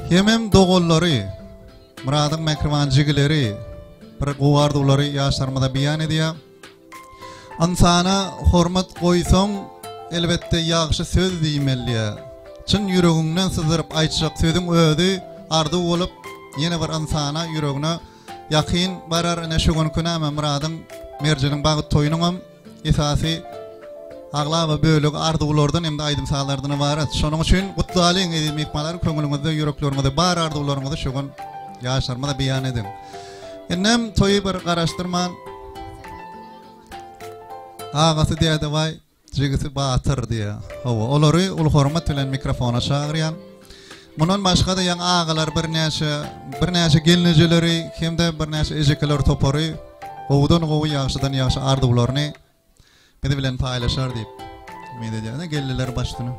Hemem doganlary, Myradyň mähriban jigileri bir gowy arzuwlary ýaşlarymyza beýan edýär. Ynsana hormat goýsaň, elbetde ýagşy söz diýmeliýä. Çyn ýüregiňden syzdyryp aýtjak sözüň özi arzuw bolup, ýene bir ynsana ýüregine ýakyn barar. Ine şu günki näme Myradyň Merjeniň bagt toýunyňam esasy aglaba bölegi arzuwlardan hem-de aýdym-sazlardan ybarat. Şonuň üçin gutlalyň eziz myhmanlar, köňlüňizde, ýürekleriňizde bar arzuwlaryňyzy şu gün ýaşlarymyza beýan ediň. Indem toýy bir garaşdyrman agasy Dädebaý, jigisi Batyr diýýär. Hawa, olary uly hormat bilen mikrofona çagyrýan. Mundan başga-da ýaňy agalar birnäçe, birnäçe gelnejeleri hem-de birnäçe ejekeler topary gowudan gowy, ýagşydan ýagşy arzuwlaryny biz bilen paýlaşar diýip umyt edýän. Geldiler baş üstüne.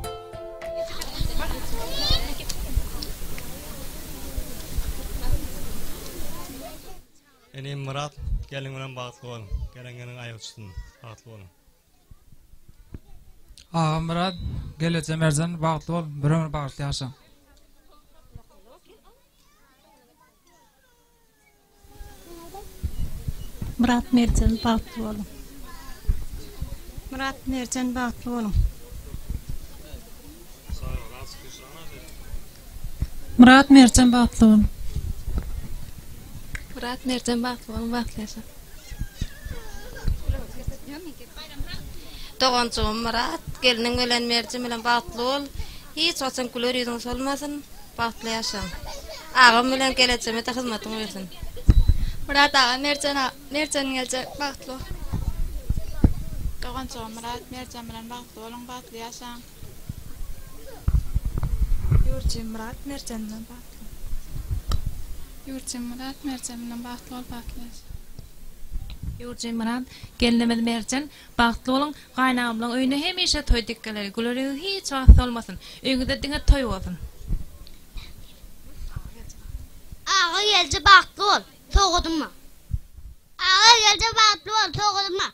Inim Myrat gelin bilen bagtly bol. Gelen gelin aýak uçsun. Bagtly boluň. Agam Myrat, geleje Merjen bagtly bol, bir ömür bagtly ýaşa. Myrat Merjen bagtly boluň. Myrat Merjen bagtly boluň. Myrat Merjen bagtly boluň. Myrat Merjen bagtly boluň bagtly ýaşa. Doganjygym Myrat, gelniň bilen Merjen bilen bagtly bol. Hiç haçan güler ýüzüň solmasyn. Bagtly ýaşaň. Agam bilen gelejeme-de hyzmatyň bersin. Myrat aga Merjen Merjen geljek bagtly bol. Doganjygym Myrat Merjen bilen bagtly boluň bagtly ýaşaň. Ýurjy Myrat Merjen bilen bagtly bol. Ýurjy Myrat Merjen bilen bagtly bol bagtly ýaşa. Ýurjy Myrat gelnimiz Merjen bagtly boluň gaýynamlaň öýüne hemişe toý dek geler güler ýüzi hiç wagt solmasyn öýüňizde diňe toý bolsun. Aga gelje bagtly bol sowgadym bar. Aga gelje bagtly bol sowgadym bar.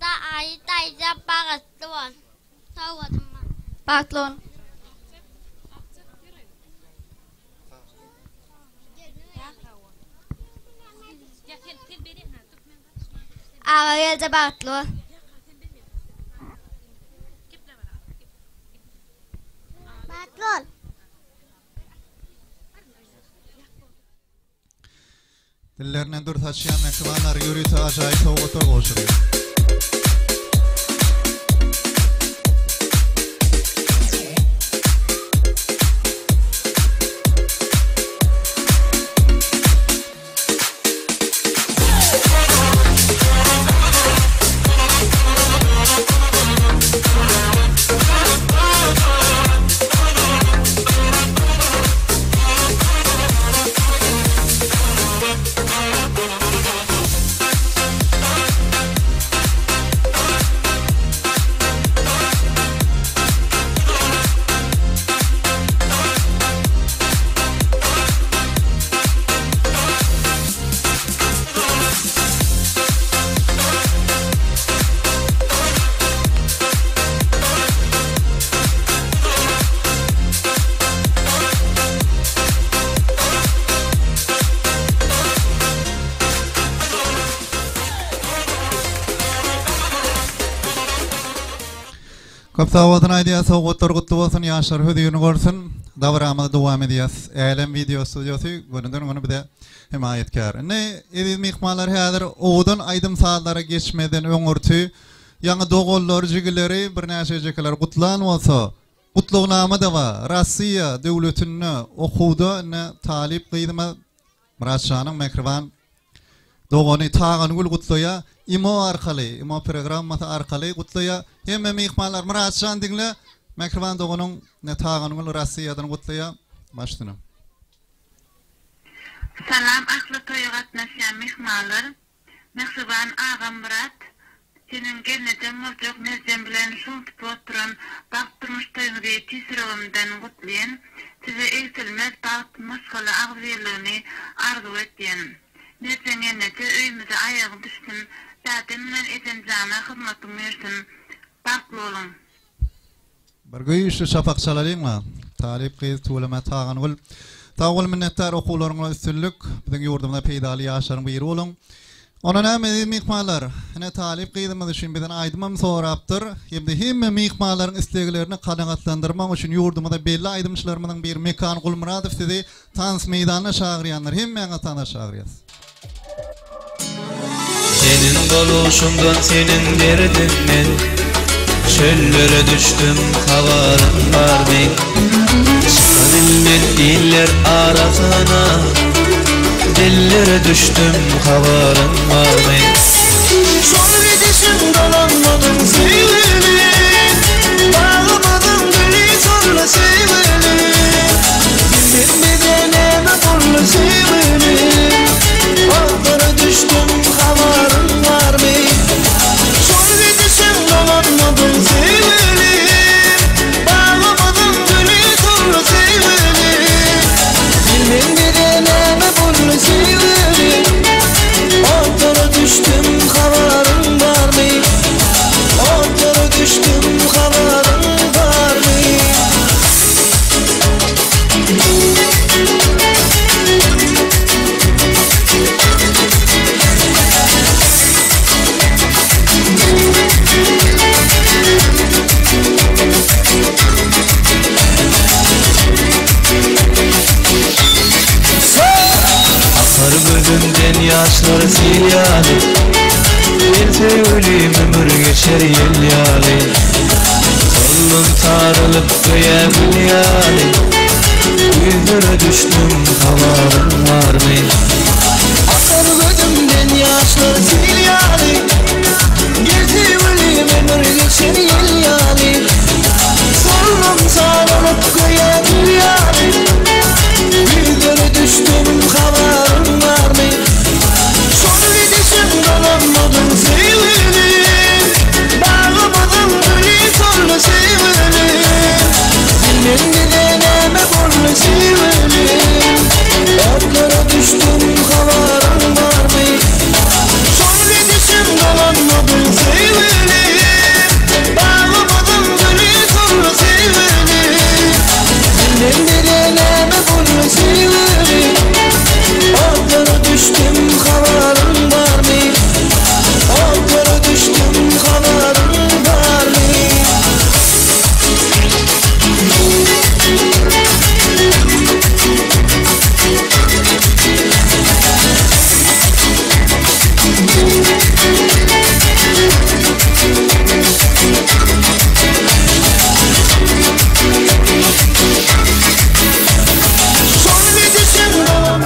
Daýy daýza bagtly bol. Sowgadym bar. Bagtly bol. Aga gelje bagtly bol. Bagtly bol. Dillerinden dür saçýan mähribanlar ýörite ajaýyp sowgatlar gowşurýar. Köp sag bolsun aýdýas sowgatlar gutly bolsun ýaşlar hözirini görsün dabaramyzy dowam edýäs Älem wideo studiosy gönüden göni bize hemaýatkär. Indi eziz myhmanlar häzir owadan aýdym sazlara geçmezden öňürti. Ýaňy doganlary, jigileri, birnäçe ejekeler gutlan bolsa, gutlagnama-da bar. Rossiýa döwletinde okuwda indi talyp gyzymyz Myrat şanyň mähriban dogany Tagangül gutlaýar. Imo arkaly, imo programmasy arkaly gutlaýar. Hemme myhmanlar Myrat jan diňle, mähriban doganyň Tagangül Rossiýadan gutlaýar. Baş üstüne. Salam ahli toýa gatnaşýan myhmanlar. Mähriban agam Myrat, seniň gelnejeň boljak Merjen bilen şum tutup oturan bagt durmuş toýuňyzy tüýs ýüregimden gutlýan. Size egsilmez bagt, maşgala agzybirligini arzuw etýän. Merjen gelneje öýümize aýagyň düşsün, dädem bilen ejemjana hyzmatyň buýursyn. Bagtly boluň. Bir güýçli çapak çalalyňla. Talyp gyz tüweleme Tagangül. Sag bol minnetdar okuwlaryňda üstünlik. Biziň ýurdumyza peýdaly ýaşlaryň biri boluň. Onda näme eziz myhmanlar, ine talyp gyzymyz üçin bizden aýdymam sorapdyr. Hem-de hemme myhmanlaryň isleglerini kanagatlandyrmak üçin ýurdumyza belli aýdymçylarymyzyň biri Mekan Gulmyradow sizi Tans meýdanyna çagyrýanlar hemmäňizi tansa çagyrýas. Seniň boluşyňdan seniň derdiňden Çöllere düşdüm habaryň barmy Çyka bilmen iller arasyna Dillere düşdüm habaryň barmy. Şol gidişiň dolanmadyň söýgülim Bagymyzyň güli soldy söýgülim Bilmem bize näme boldy söýgülim Otlara düşdüm habaryň barmy Şol gidişiň dolanmadyň söýgülim Bagymyzyň güli soldy söýgülim Bilmem bize näme boldy söýgülim Otlara düşdüm habaryň barmy Otlara düşdüm habaryň barmy. Akar gözümden ýaşlar sil ýaly, Gel söýgülim ömür geçer ýel ýaly. Soldum saralyp göýä gül ýaly, Güýzlere düşdüm habaryň barmy? Akar gözümden ýaşlar sil ýaly, Gel söýgülim ömür geçer ýel ýaly. Soldum saralyp göýä gül ýaly, Güýzlere düşdüm habaryň barmy? Şol gidişiň dolanmadyň söýgülim, Bagymyzyň güli soldy söýgülim. Bilmem bize näme boldy söýgülim, Otlara düşdüm habaryň barmy? Şol gidişiň dolanmadyň söýgülim, Bagymyzyň güli soldy söýgülim. Bilmem bize näme boldy söýgülim, Otlara düşdüm habaryň barmy? Otlara düşdüm habaryň barmy? Şol gidişiň dolan.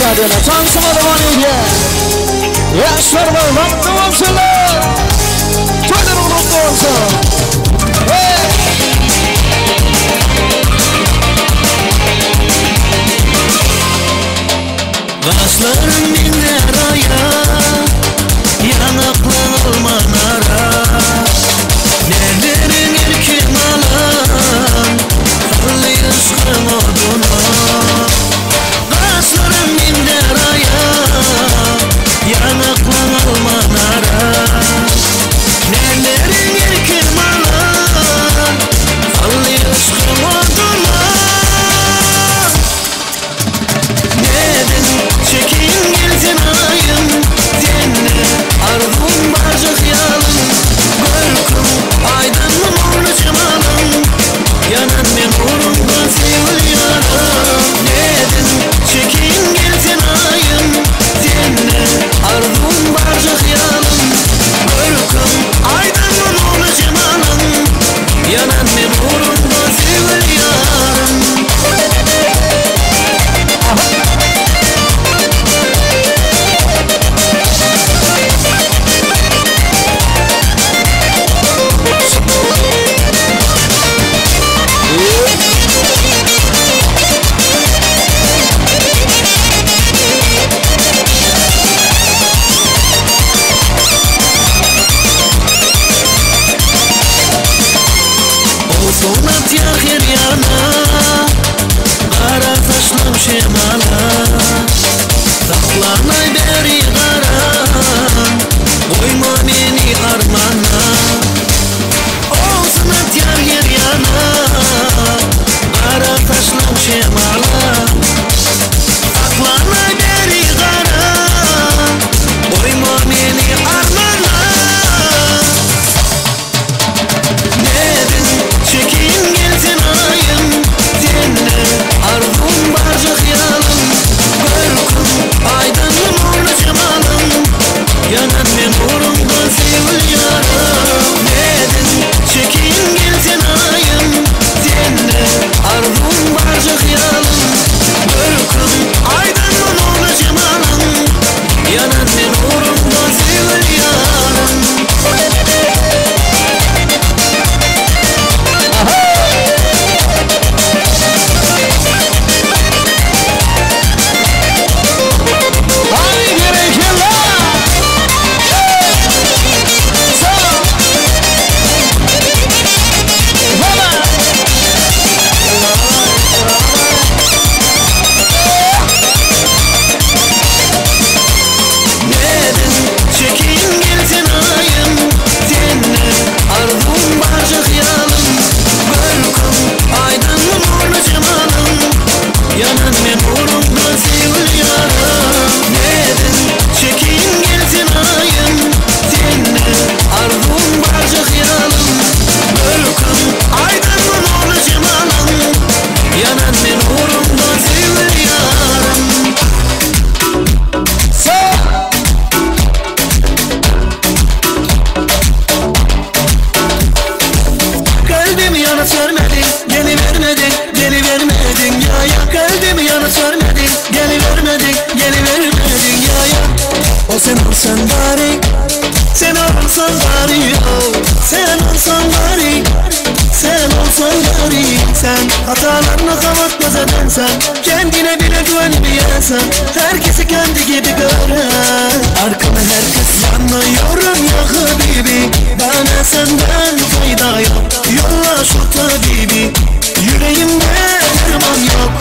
Şadyýana tansyma dowam edýär. Ýaşlarymyz bagtly bolsunlar. Toýlaryň gutly bolsun. Hey! şemala Saklanay beri gara Goýma meni armana Olsun atýar yer ýana Gara saçlaň şemala Saklanay beri gara Goýma meni armana Nedin çekin gelsin ayım Senle arzum barca hıyalım Görküm aydın nurlu cemalım Yanan men uğrunda sevgili yarım Nedin çekin gelsin ayım Senle arzum barca hıyalım Görküm aydın nurlu cemalım Yanan men uğrunda sevgili yarım Hadi berekella. Neden çekin gelsin ayım Senle arzum barca hıyalım Görküm aydın nurlu cemalım Yanan men uğrunda sevgili yarım Neden çekin gelsin ayım Senle arzum barca hıyalım Görküm aydın nurlu cemalım Yanan men uğrunda sevgili yarım Kalbimi yanıt vermedin, gelivermedin, gelivermedin ya ya Kalbimi yanıt vermedin, gelivermedin, gelivermedin ya ya O sen olsan bari, sen olsan bari oh Sen olsan bari, sen olsan bari Sen hatalarını kapatmaz edensen Kendine bile güvenmeyensen Herkesi kendi gibi gören Arkana herkes yanıyorum ya habibi Bana senden fayda yok Yolla şu tabibi Yüreğimde derman yok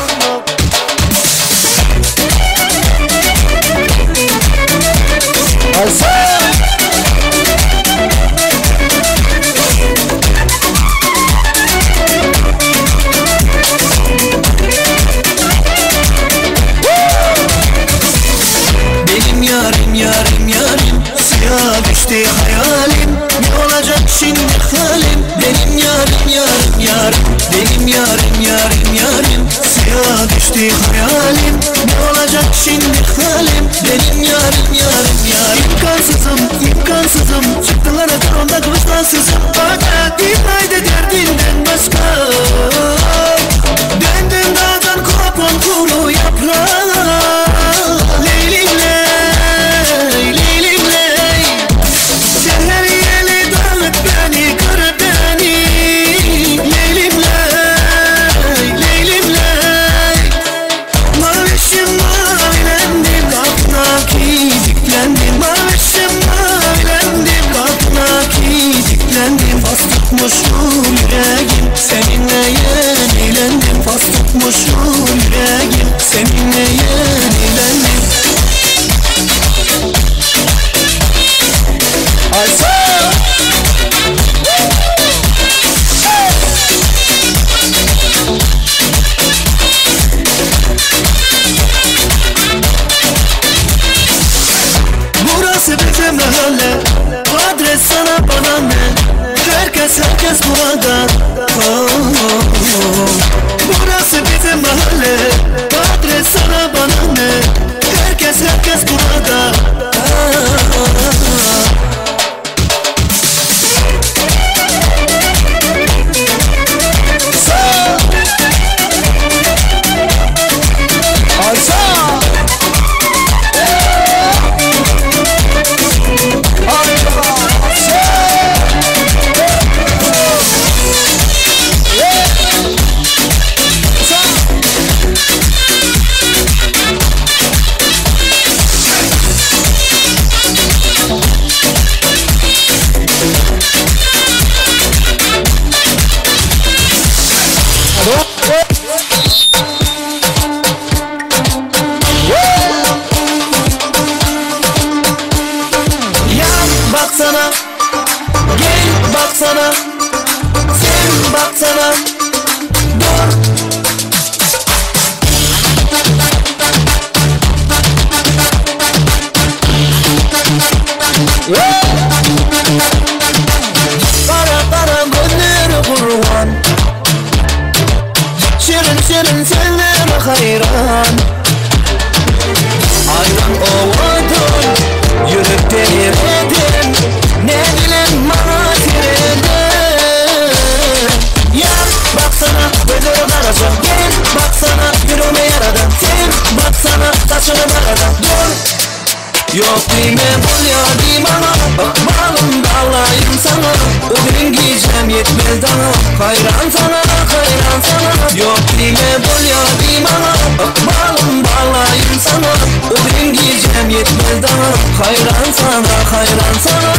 Benim yarim yarim yarim Suya düştü hayalim Ne olacak şimdi halim Benim yarim yarim yarim Benim yarim yarim yarim Suya düştü hayalim Ne olacak şimdi halim Benim yarim yarim yarim İmkansızım imkansızım Çıktılar onda kılıçlansızım Fakat İlayda derdinden başka Döndüm dağdan kopan kuru yaprağa Leylim ley, leylim ley Seher yeli dağıt beni, kır beni Leylim ley, leylim ley Mavişim mavilendim, kapına kilitlendim Mavişim mavilendim, kapına kilitlendim Fas tutmuşum yüreğim, seninle yenilendim Fas tutmuşum yüreğim, seninle yenilendim Burası bizim mahalle Adres sana bana ne Herkes herkes burada oh, oh, oh. Burası bizim mahalle Adres sana bana Dur. Gara gara gözleri gurban Şirin şirin sözleri haýran Aýdan owadan ýürekde ýer eden Näbilen maňa sereden Ýar baksana gözleri garaja Gel baksana ýüregime ýaradan Sen baksana saçyny daradan Dur Ýok diýme bolýa diý maňa Ykbalym baglaýyn saňa Uzyn gijem ýetmez daňa Haýran saňa haýran saňa Ýok diýme bolýa diý maňa Ykbalym baglaýyn saňa Uzyn gijem ýetmez daňa Haýran saňa haýran saňa.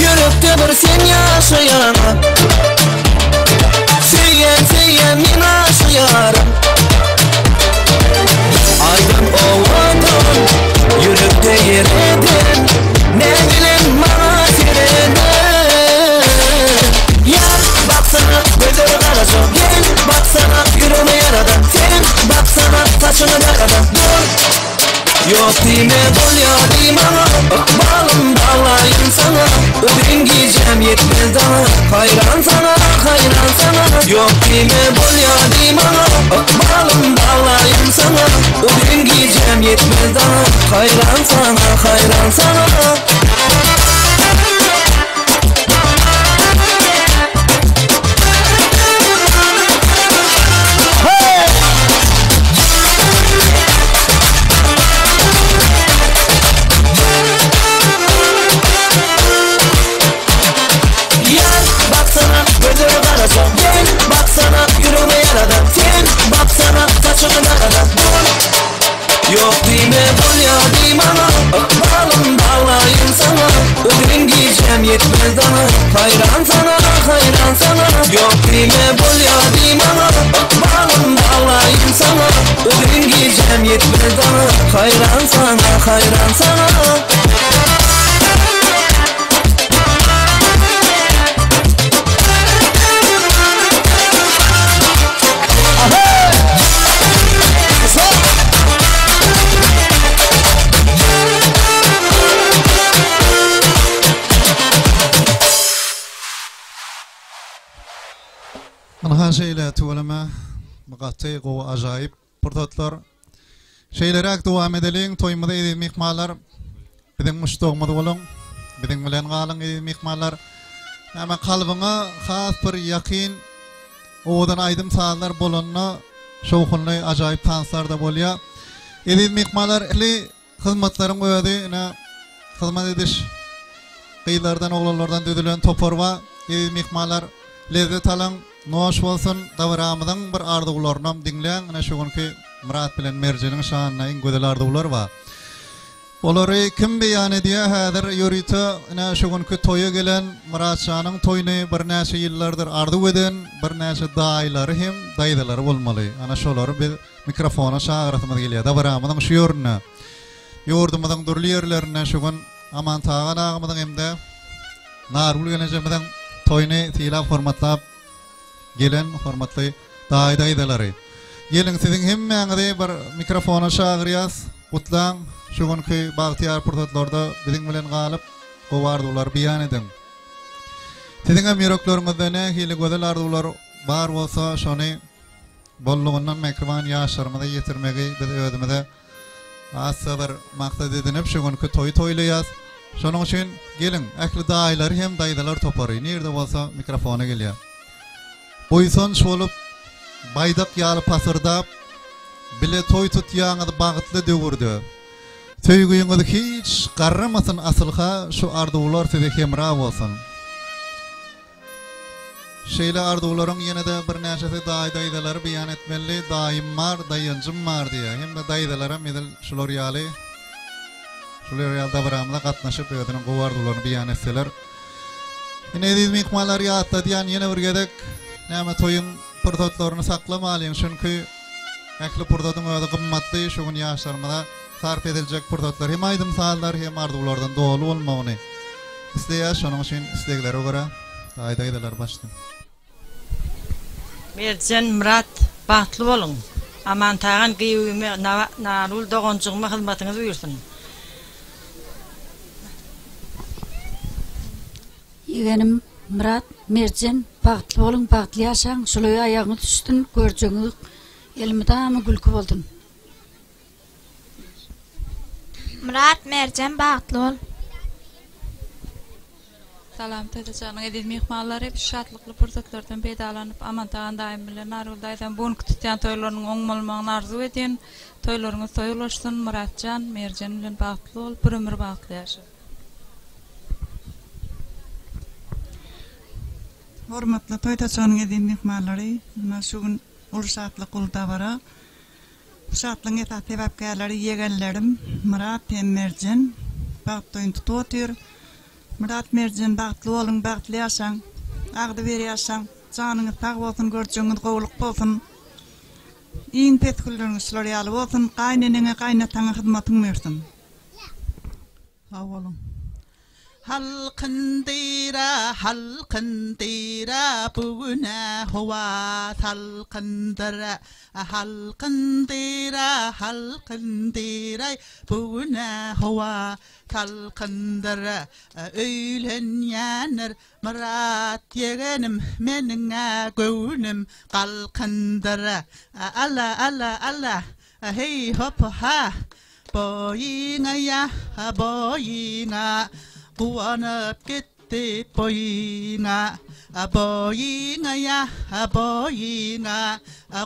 Ýürekde bir sen ýaşaýaňa Söýýän söýýän men aşa ýarym Aýdan owadan ýürekde ýer eden Näbilen maňa sereden Ýar baksana gözleri garaja Gel baksana ýüregime ýaradan Sen baksana saçyňy daradan Dur Ýok diýme bolýa diý maňa Ykbalym baglaýyn saňa Uzyn gijem ýetmez daňa Haýran saňa haýran saňa Ýok diýme bolýa diý maňa Ykbalym baglaýyn saňa Uzyn gijem ýetmez daňa Haýran saňa haýran saňa. Ýar, baksana, gözleri garaja Gel, baksana, ýüregime ýaradan Sen, baksana, saçyňy daradan Dur, ýok diýme, bolýa diý maňa Ykbalym baglaýyn saňa Uzyn gijem ýetmez daňa Haýran saňa, haýran saňa Ýok diýme, bolýa diý maňa Ykbalym baglaýyn saňa Uzyn gijem ýetmez daňa Haýran saňa, haýran saňa. Ynha şeýle tüweleme bu gaty gowy ajaýyp pursatlar. Şeýleräk dowam edeliň toýumyzy eziz myhmanlar. Biziň muşdagymyz boluň. Biziň bilen galyň eziz myhmanlar. Näme kalbyňa has bir ýakyn owadan aýdym sazlar bolanda şowhunly ajaýyp tanslar-da bolýar. Eziz myhmanlar ähli Hyzmatlaryň özi ine hyzmat ediş gyzlardan oglanlardan düzülen topar bar. Eziz myhmanlar lezzet alyň, noş bolsun, dabaramyzyň bir arzuwlarynam diňläň ine şu günki Myrat bilen Merjeniň şanyna iň gözel arzuwlar bar. Olary kim beýan edýär häzir ýörite ine şu günki toýa gelen Myratjanyň toýuny birnäçe ýyllardyr arzuw eden birnäçe daýylary hem daýzalary bolmaly. Ana şolary biz Mikrofona çagyrasymyz gelýär. Dabaramyzyň şu ýerinde, ýurdumyzyň dürli ýerlerinden şu gün Amantagan agamyzyň hem-de Nargül gelnejemiziň toýuny sylap-hormatlap gelen hormatly daýy-daýzalary. Geliň, siziň hemmäňizi bir mikrofona çagyrýas. Gutlaň, şu günki bagtyýar pursatlarda biziň bilen galyp, gowy arzuwlary beýan ediň. Siziň hem ýürekleriňizde nähili gözel arzuwlar bar bolsa, şony Bollugyndan mähriban ýaşlarymyza ýetirmegi biz özümize has-da bir maksat edinip şu günki toýy toýlaýas. Şonuň üçin geliň, ähli daýylar hem daýzalar topary nirde bolsa mikrofona gelýär. Buýsanç bolup, baýdak ýaly pasyrdap, bile toý tutýaňyz bagtly döwürde. Söýgüňiz hiç garramasyn asylha şu arzuwlar size hemra bolsun. Şeýle arzuwlaryň ýene-de birnäçesi daýy-daýzalary beýan etmeli, Daýym bar, daýanjym bar diýýär. Hem-de daýzalaram edil şular ýaly şular ýaly dabaramyza gatnaşyp özüniň gowy arzuwlaryny beýan etseler. Ine eziz myhmanlar ýatladýan ýene bir gezek näme toýuň pursatlaryny saklamalyň çünki ähli pursatyň özi gymmatly şu gün ýaşlarymyza sarp ediljek pursatlar hem aýdym sazlar hem arzuwlardan doly bolmagyny isleýäs şonuň üçin isleglere görä daýy daýzalar başlasyn. Merjen Myrat bagtly boluň. Amantagan gyýwime Nargül doganjygyma hyzmatyňyz buýursyn. Ýegenim Myrat Merjen bagtly boluň bagtly ýaşaň şul öýe aýagyňyz düşsün görjegiňiz elmydama gülki bolsun. Myrat Merjen bagtly bol. Salam TDÇ-nyň eziz myhmanlary, şu şatlykly pursatlardan peýdalanyp, Amantagan daýym bilen Nargül daýzam bu günki tutýan toýlarynyň oň bolmagyny arzuw edýän. Toýlaryňyz toý ulaşsyn, Myratjan, Merjen bilen bagtly bol, bir ömür bagtly ýaşa. Hormatly toý saçagynyň eziz myhmanlary, ynha şu gün uly şatlyk, uly dabara. Bu şatlygyň esasy sebäpkärleri ýegenlerim Myrat hem Merjen bagt toýuny tutup otyr. Myrat Merjen bagtly boluň bagtly ýaşaň. Agzybir ýaşaň. Janyňyz sag bolsun görjegiňiz gowulyk bolsun. Iň pes günleriňiz şular ýaly bolsun. Gaýyneneňe gaýynataňa hyzmatyň buýrsyn. Sag boluň. Halkyndyra, halkyndyra, bu gün-ä howa salkyndyr. Halkyndyra, halkyndyraý, bu gün-ä howa salkyndyr. Öýlenýändir Myrat ýegenim, meniň-ä göwnüm galkyndyr. Ala, ala, ala, Heý hop ha boýyňa ýa boýyňa guwanyp gitdi boýyňa boýyňa ýa boýyňa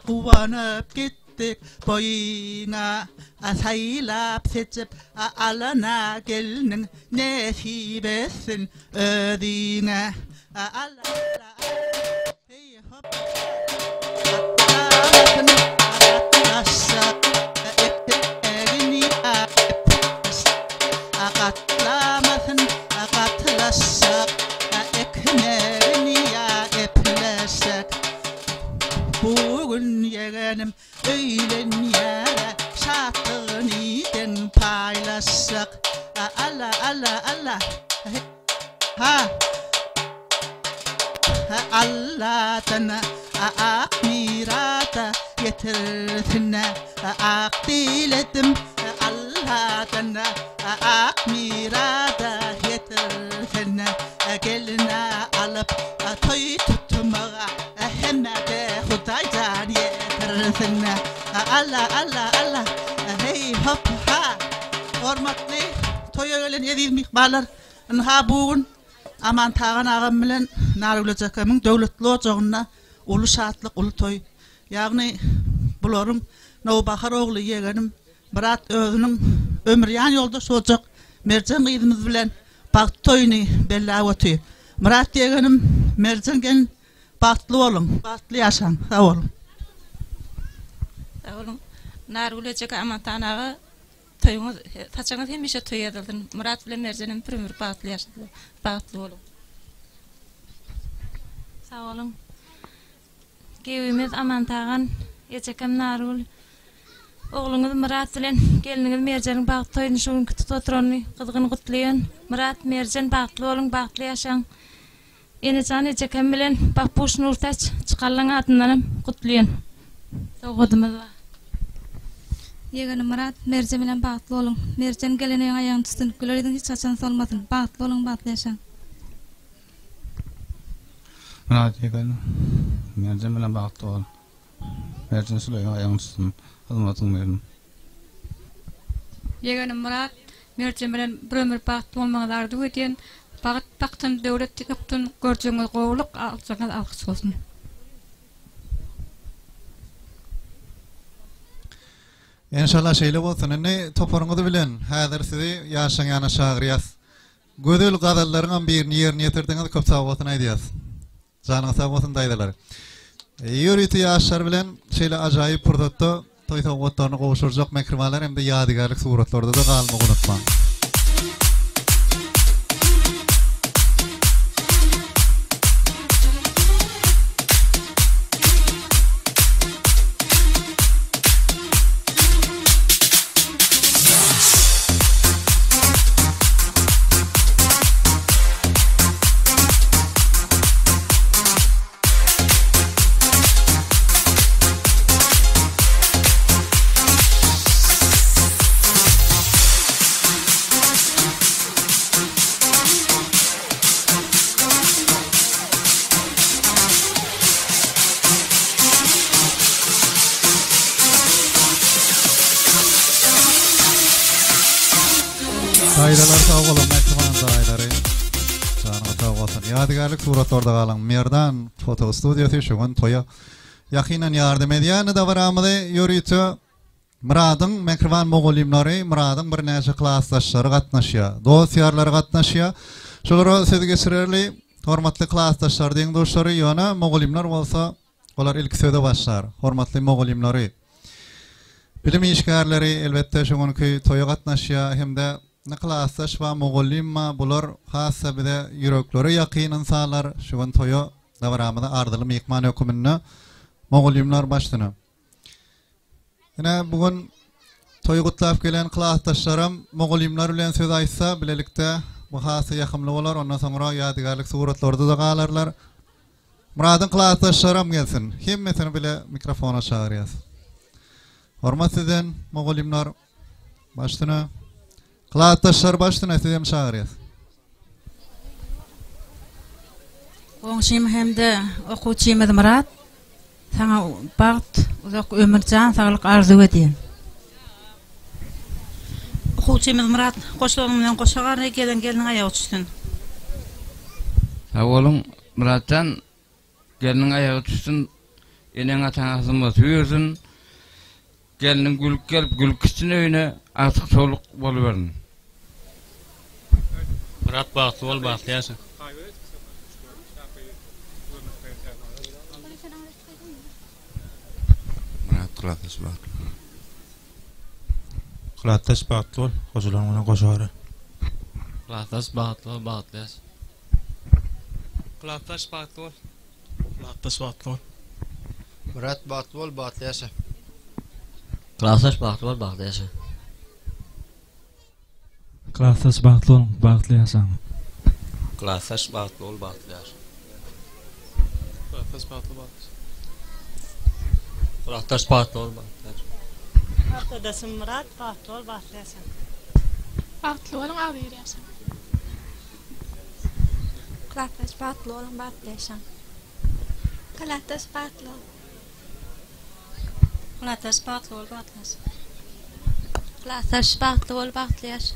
guwanyp gitdik boýyňa saýlap seçip alana gelniň nesip etsin özüňe ala heý hop Gatlamasyn gatlaşsak, ekmegini ýa epleşsek. Bu gün ýegenim öýlenýär-ä, şatlygyny deň paýlaşsak. Alla, alla, alla, ha! Alladan ak mirada getirsin ak diledim Alladan ak mirada getirsin geline alyp toý tutmaga hemmede Hudaýjan ýetirsin Alla alla alla heý hop ha Hormatly toýa gelen eziz myhmanlar ynha bu gün Amantagan agam bilen Nargül ejekämiň döwletli ojagynda uly şatlyk, uly toý. Ýagny bularyň nowbahar ogly ýegenim Myrat özüniň ömürýan ýoldaşy boljak Merjen gyzymyz bilen bagt toýuny belläp otyr. Myrat ýegenim, Merjen gelin bagtly boluň, bagtly ýaşaň. Sag boluň. Sag boluň. Nargül ejeke Amantagan aga Toýuňyz, saçagyňyz hemişe toý ýazylsyn. Myrat bilen Merjenem bir ömür bagtly ýaşasynlar. Bagtly boluň. Sag boluň. Gewimiz Amantagan, ejekem Nargül, ogluňyz Myrat bilen gelniňiz Merjeniň bagt toýuny şu günki tutup oturanyny gyzgyn gutlaýan. Myrat, Merjen bagtly boluň, bagtly ýaşaň. Enejan ejekem bilen Bapbuş Nurtäç çykallaň adyndanam gutlaýan. Sowgadymyz bar. Ýegenim Myrat, Merjen bilen bagtly boluň. Merjen gelen öýüň aýagyny tutsun, güler ýüzüň hiç haçan solmasyn. Bagtly boluň, bagtly ýaşaň. Myrat ýegen, Merjen bilen bagtly bol. Merjen şul öýüň aýagyny tutsun. Hyzmatyň berin. Ýegenim Myrat, Merjen bilen bir ömür bagtly bolmagyňyzy arzuw edýän. Bagt baksyn, döwlet ýoksun, görjegiňiz gowulyk, aljagyňyz alkyş bolsun. Enşalla şeýle bolsun. Indi toparyňyz bilen häzir sizi ýaşlaň ýanyna çagyrýas. Gözel gazallaryňam birini ýerine ýetirdiňiz, köp sag bolsun aýdýas. Janyňyz sag bolsun daýzalar. Ýörite ýaşlar bilen şeýle ajaýyp pursatda toý sowgatlaryny gowşurjak mähribanlar hem-de ýadygärlik suratlarda-da galmagy unutmaň. sag boluň mähriban daýylary. Janyňyz sag bolsun. Ýadygärlik suratlarda galyň. Merdan foto studiýasy şu gün toýa ýakyndan ýardam edýän dabaramyzy ýörite Myradyň mähriban mugallymlary, Myradyň birnäçe klasdaşlary gatnaşýar. Dost-ýarlary gatnaşýar. Şolara söz geçirerli. Hormatly klasdaşlar, deň-duşlary, ýöne mugallymlar bolsa Olar ilki söze başlar. Hormatly mugallymlary, bilim işgärleri elbetde şu günki toýa gatnaşýar hem-de ne klasdaş bar, mugallym bar, bular has-da bize ýüreklere ýakyn ynsanlar. Şu gün toýa dabaramyza arzyly myhman höküminde mugallymlar başsyna. Ine bu gün toýy gutlap gelen klasdaşlarym mugallymlar bilen söz aýtsa bilelikde bu has-da ýakymly bolar. Ondan soňra ýadygärlik suratlarda-da galarlar. Myradyň klasdaşlaram gelsin. Hemmesini bile mikrofona çagyrýas. Hormat sizden, mugallymlar. Baş üstüne. Klasdaşlar baş üstüne sizem çagyrýas. Goňşym hem-de okuwçymyz Myrat, saňa bagt, uzak ömür, jan saglyk arzuw edýän. Okuwçymyz Myrat, goşlagyň bilen goşa garry, gelen gelniň aýagy düşsün. Sag boluň Myratjan gelniň aýagy düşsün eneň ataňa hyzmaty buýursyn gelniň gülüp gelip gülüp gitsin öýüne agtyk çowluk boluberin. Myrat bagtly bol bagtly ýaşa. Myrat klasdaş bagtly bol. Klasdaş bagtly bol goşalaryň bilen goşa gara. Klasdaş bagtly bol bagtly ýaşa. Klasdaş bagtly bol. Klasdaş bagtly bol. Myrat bagtly bol bagtly ýaşa. Klasdaş bagtly bol bagtly ýaşa. Klasdaş bagtly boluň bagtly ýaşaň. Klasdaş bagtly bol bagtly ýaşa. Klasdaş bagtly bagtly ýaşa. Klasdaş bagtly bol bagtly ýaşa. Arkadaşym Myrat bagtly bol bagtly ýaşa. Bagtly boluň agzybir ýaşaň. Klasdaş bagtly boluň bagtly ýaşaň. Klasdaş bagtly bol. Klasdaş bagtly bol bagtly ýaşa. Klasdaş bagtly bol bagtly ýaşa.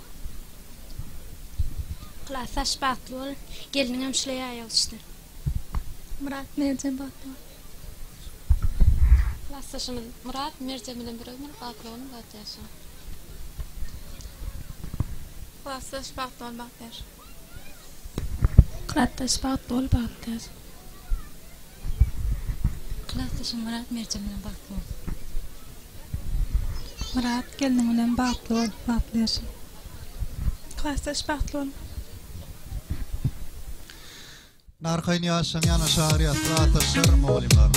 Klasdaş bagtly bol gelniňem şuleý aýagy düşsün. Myrat Merjen bagtly bol. Klasdaşymyz Myrat Merjen bilen bir ömür bagtly boluň bagtly ýaşaň. Klasdaş bagtly bol bagtly ýaşa. Klasdaş bagtly bol bagtly ýaşa. Klasdaşym Myrat Merjen bilen bagtly bol. Myrat gelniň bilen bagtly bol bagtly ýaşa. Klasdaş bagtly bol. Arkaýyn ýaşaň ýana çagyrýas klasdaşlar mugallymlar.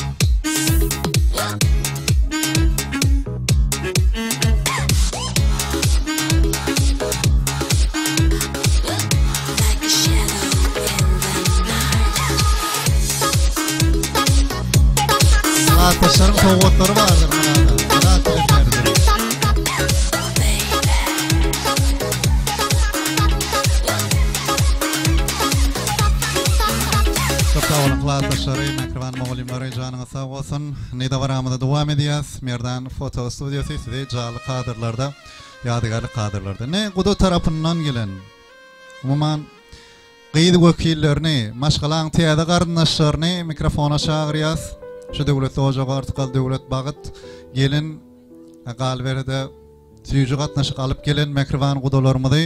Klasdaşlaryň sowgatlary bardyr Myrada. Myrat bilen Merjen. Köp sag boluň klasdaşlary, mähriban mugallymlary, janyňyz sag bolsun. Indi dabaramyzy dowam edýäs. Merdan foto studiýasy sizi janly kadrlarda, ýadygärlik kadrlarda. Indi guda tarapyndan gelen, umuman, gyz wekillerini, maşgalaň täze garyndaşlaryny mikrofona çagyrýas. Şu döwletli ojaga artykal döwlet bagyt, gelin, galyberede Süýji gatnaşyk alyp gelen mähriban gudalarymyzy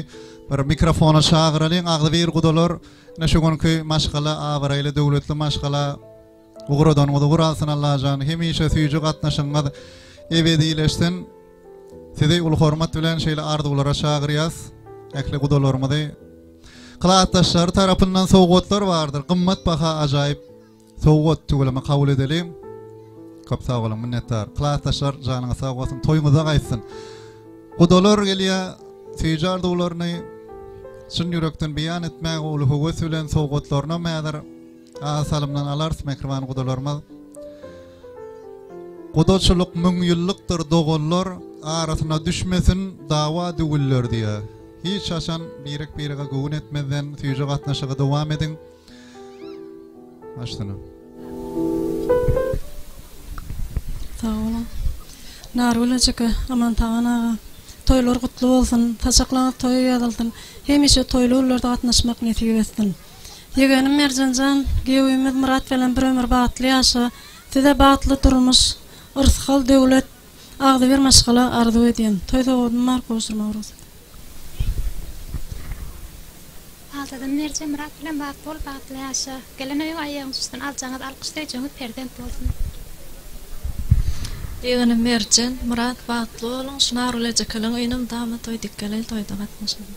bir mikrofona çagyralyň agzybir gudalar ine şu günki maşgala abraýly döwletli maşgala ugradanyňyz ugur alsyn Allajan hemişe süýji gatnaşygyňyz ebedileşsin sizi uly hormat bilen şeýle arzuwlara çagyrýas ähli gudalarymyzy klasdaşlary tarapyndan sowgatlar bardyr gymmat baha ajaýyp Sowgat tüweleme kabul edeliň. Köp sag boluň minnetdar. Klasdaşlar janyňyz sag bolsun toýuňyza gaýtsyn. Gudalar gelýä süýji arzuwlaryny çyn ýürekden beýan etmäge uly höwes bilen sowgatlarynam häzir az salymdan alarys mähriban gudalarymyz. Gudaçylyk müňýyllykdyr doganlar arasyna düşmesin dawa düwünler diýä. Hiç haçan birek birege göwün etmezden süýji gatnaşygy dowam ediň. Başlana. Sag boluň. Nargül ejeke, Amantagan aga. Toýlar gutly bolsun, saçaklaňyz toýa ýazylsyn, hemişe toýly günlerde gatnaşmak nesip etsin. Ýegenim Merjenjan, giýewimiz Myrat bilen bir ömür bagtly ýaşa, size bagtly durmuş, yrsgal, döwlet, agzybir maşgala arzuw edýän. Toý sowgadym bar, gowşurmaga rugsat. Aldadym Merjen Myrat bilen bagtly bol bagtly ýaşa. Gelen öýüň aýagyň düşsün aljaňyz alkyş söýjegiňiz perzent bolsun. Ýegenim Merjen, Myrat bagtly boluň, şu Nargül ejekeleň öýüne mydama toý dik geleý toýda gatnaşalyň.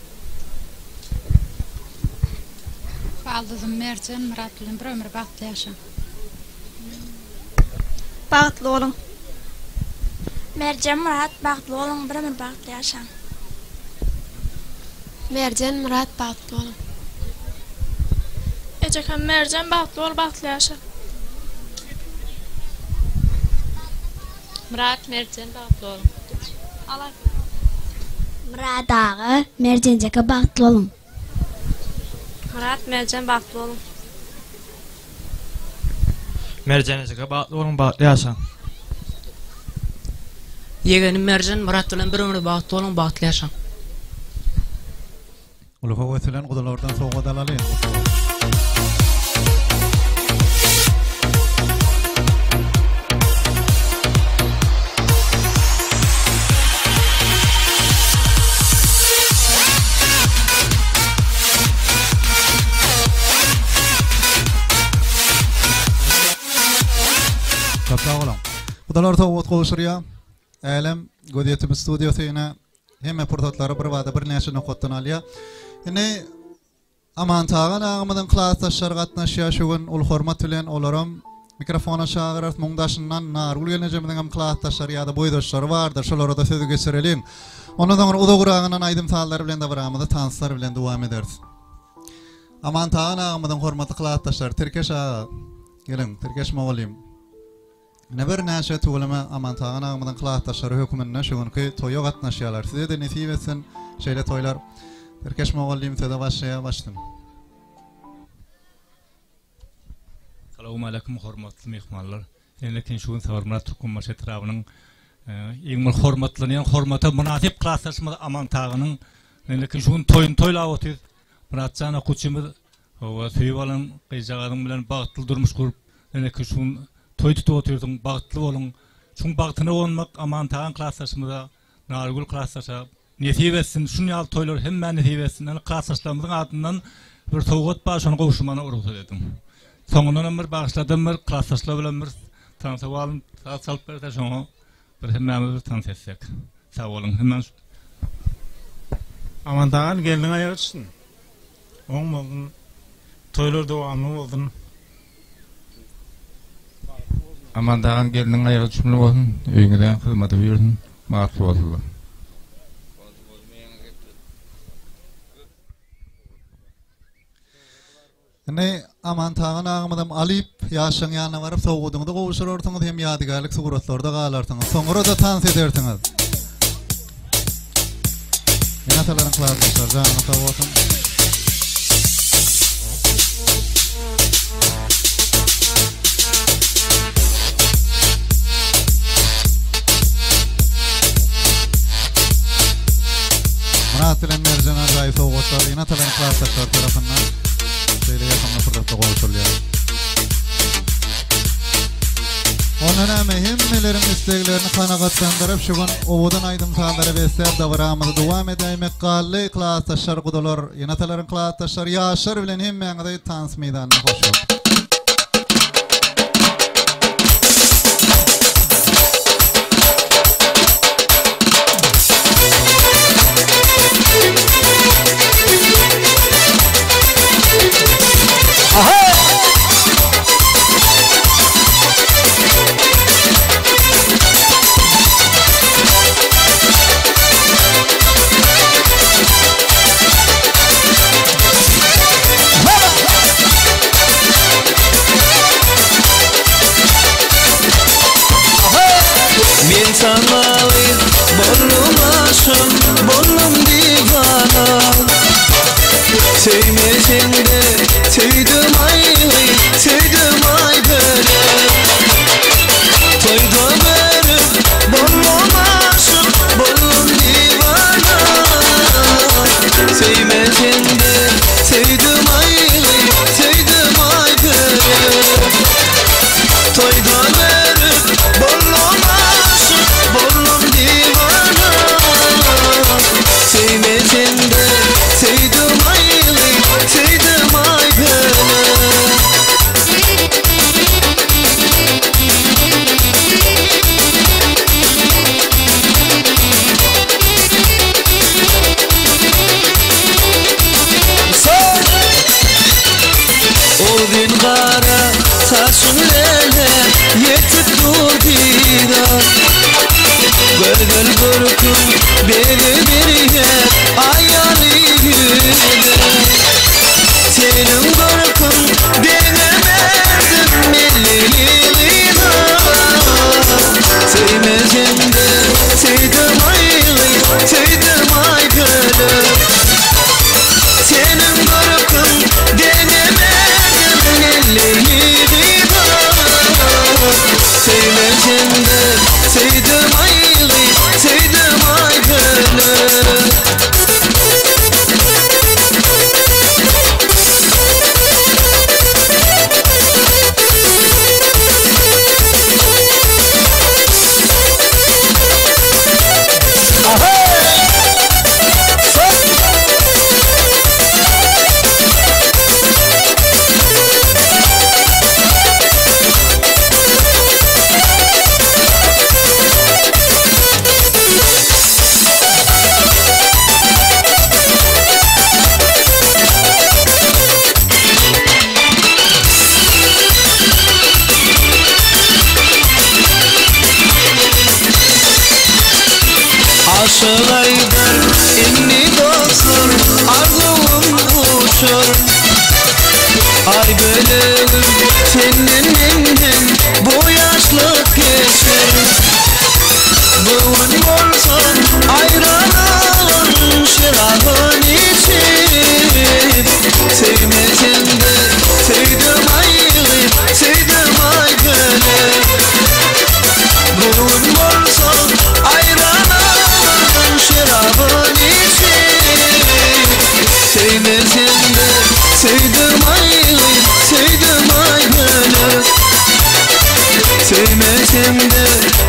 Baldızym Merjen, Myrat bilen bir ömür bagtly ýaşaň. Bagtly boluň. Merjen Myrat bagtly boluň bir ömür bagtly ýaşaň. Merjen Myrat bagtly boluň. Ejekem Merjen bagtly bol bagtly ýaşa. Myrat Merjen bagtly boluň. Myrat aga Merjenjeke bagtly boluň. Myrat Merjen bagtly boluň. Merjen ejeke bagtly boluň bagtly ýaşaň. Ýegenim Merjen Myrat bilen bir ömür bagtly boluň bagtly ýaşaň. Uly höwes bilen gudalardan sowgat alalyň. Köp sag boluň. Gudalar sowgat gowşurýar. Älem gözýetim studiýasy ine hemme pursatlary bir bada birnäçe nokatdan alýar. Indi Amantagan agamyzyň klasdaşlary gatnaşýar şu gün uly hormat bilen olaram mikrofona çagyrarys. Muň daşyndan Nargül gelnejemiziň hem klasdaşlary ýa-da boýdaşlary bardyr. Şolara-da sözi geçireliň. Ondan soňra uzagragyndan aýdym-sazlar bilen dabaramyzy tanslar bilen dowam ederis. Amantagan agamyzyň hormatly klasdaşlary Tirkeş aga geliň Tirkeş mugallym. Ine birnäçe tüweleme Amantagan agamyzyň klasdaşlary höküminde şu günki toýa gatnaşýarlar. Size-de nesip etsin şeýle toýlar. Tirkeş mugallym söze başlaýar başsyn. Salowmaleýkim hormatly myhmanlar. Eneken şu gün Saparmyrat Türkmenbaşy etrabynyň iň bir hormatlanýan hormata mynasyp klasdaşymyz Aman Taganyň eneken şu gün toýuny toýlap otyrys. Myratjan okuwçymyz Hawa, söýüp alan gyzjagazyň bilen bagtly durmuş gurup, eneki şu gün toý tutup otyrsyň, bagtly boluň. Şuň bagtyna gonmak Amantagan klasdaşymyza, Nargül klasdaşa nesip etsin, şun ýaly toýlar hemmä nesip etsin. Ine klasdaşlarymyzyň adyndan bir sowgat bar, şony gowşurmana rugsat ediň. Soňundanam bir bagyşladym bir klasdaşlar bilen bir tansa balym saz çalyp berse şoňa bir hemmämiz bir tans etsek. Sag boluň. Hemmäňiz. Amantagan gelniň aýagy düşsün. Oň bolsun. Toýlar dowamly bolsun. Amantagan gelniň aýagy düşümli bolsun. Öýüňize hyzmata buýursyn. Bagtly bolsunlar. Indi Amantagan agamyzam alyp, ýaşlaryň ýanyna baryp sowgadyňyzy gowşurarsyňyz hem ýadygärlik suratlarda galarsyňyz. Soňra-da tans edersiňiz. Ene-atalaryň klasdaşlary janyňyz sag bolsun. Myrat bilen Merjen ajaýyp sowgatlar ene-atalaryň klasdaşlary tarapyndan şeýle ýakymly pursatda gowşurylýar. Onda näme, hemmeleriň isleglerini kanagatlandyryp, şu gün owadan aýdym-sazlara besläp dabaramyzy dowam edäýmek galdy. Klasdaşlar, gudalar, ene-atalaryň klasdaşlary, ýaşlar bilen hemmäňizi tans meýdanyna hoş gördük. Men tanaly boldum aşyk, boldum diwana. Söýmeseň-de söýdüm aý, söýdüm aý böle. Toýda görüp boldum aşyk, boldum diwana. Aýgölegim senden menden bu ýaşlyk geçer. Bu gün bolsa aýralygyň şerabyn içip, Söýmesem-de söýdüm aý gyz, söýdüm Aýgölek. Bu gün bolsa aýralygyň şerabyn içip, Söýmesem-de söýdüm aý gyz, söýdüm Aýgölek. Söýmesem-de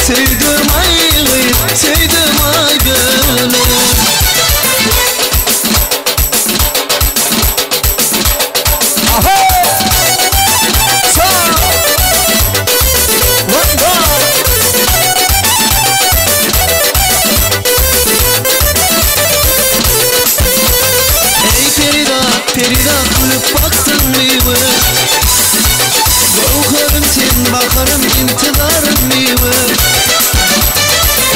söýdüm aý gyz, söýdüm Aýgölek. Eý perizat, perizat gülüp bakdyň miwe Göwherim sen baharym intizarym miwe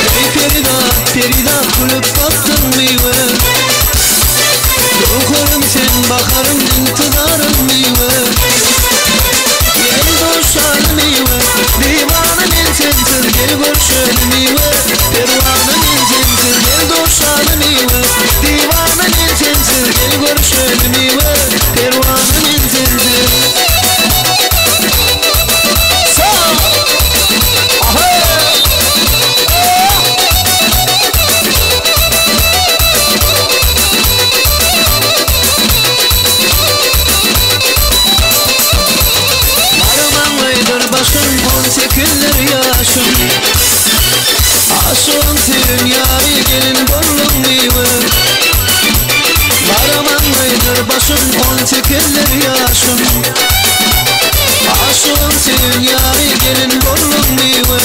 Eý perizat, perizat gülüp bakdyň miwe Göwherim sen baharym intizarym miwe Gel duşaly miwe, diwana men sensiz gel görşeli miwe Perwana men sensiz gel duşaly miwe, diwana men sensiz gel görşeli miwe Perwana men sensiz. Garamaňlaýdyr başym, on sekizdir ýaşym. Aşygym sen ýary gelin bolduň miwe. Garamaňlaýdyr başym, on sekizdir ýaşym. Aşygym sen ýary gelin bolduň miwe.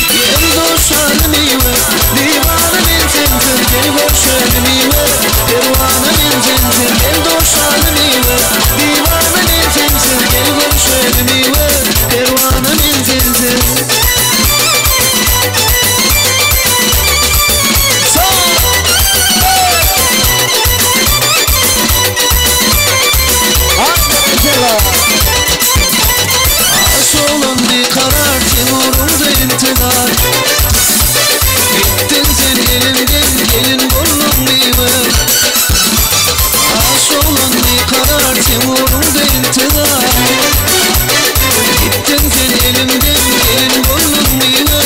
Gel duşaly miwe, diwana men sensiz gel görşeli miwe. Perwana men sensiz gel duşaly miwe, diwana men sensiz gel görşeli miwe. Perwana men sensiz. Aş olan bir karar Timur'umda intihar. Gittin sen elimden gelin boldun miwe. Aş olan bir karar Timur'umda intihar. Gittin sen elimden gelin boldun miwe.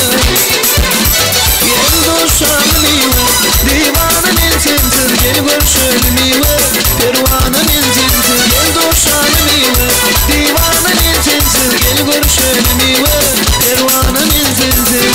Gel duşaly miwe, diwana men sensiz gel görşeli miwe. Perwana men sensiz gel duşaly miwe, diwana men sensiz gel görşeli miwe. Perwana men sensiz.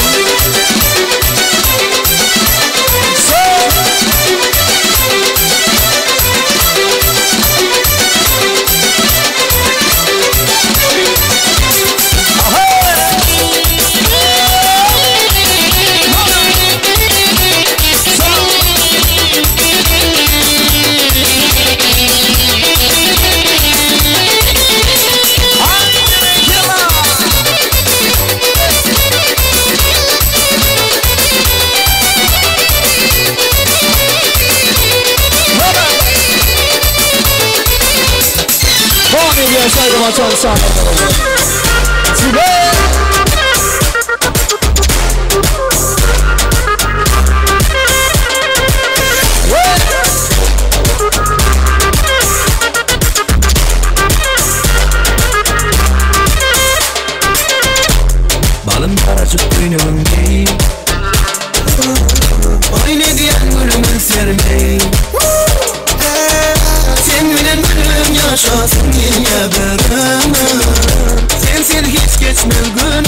Balym garajyk köýnegim geý Oýun edýän gülüňi sermeý Sen bilen gülüm ýaşasym gelýä bir ömür Sensiz hiç geçmez günüm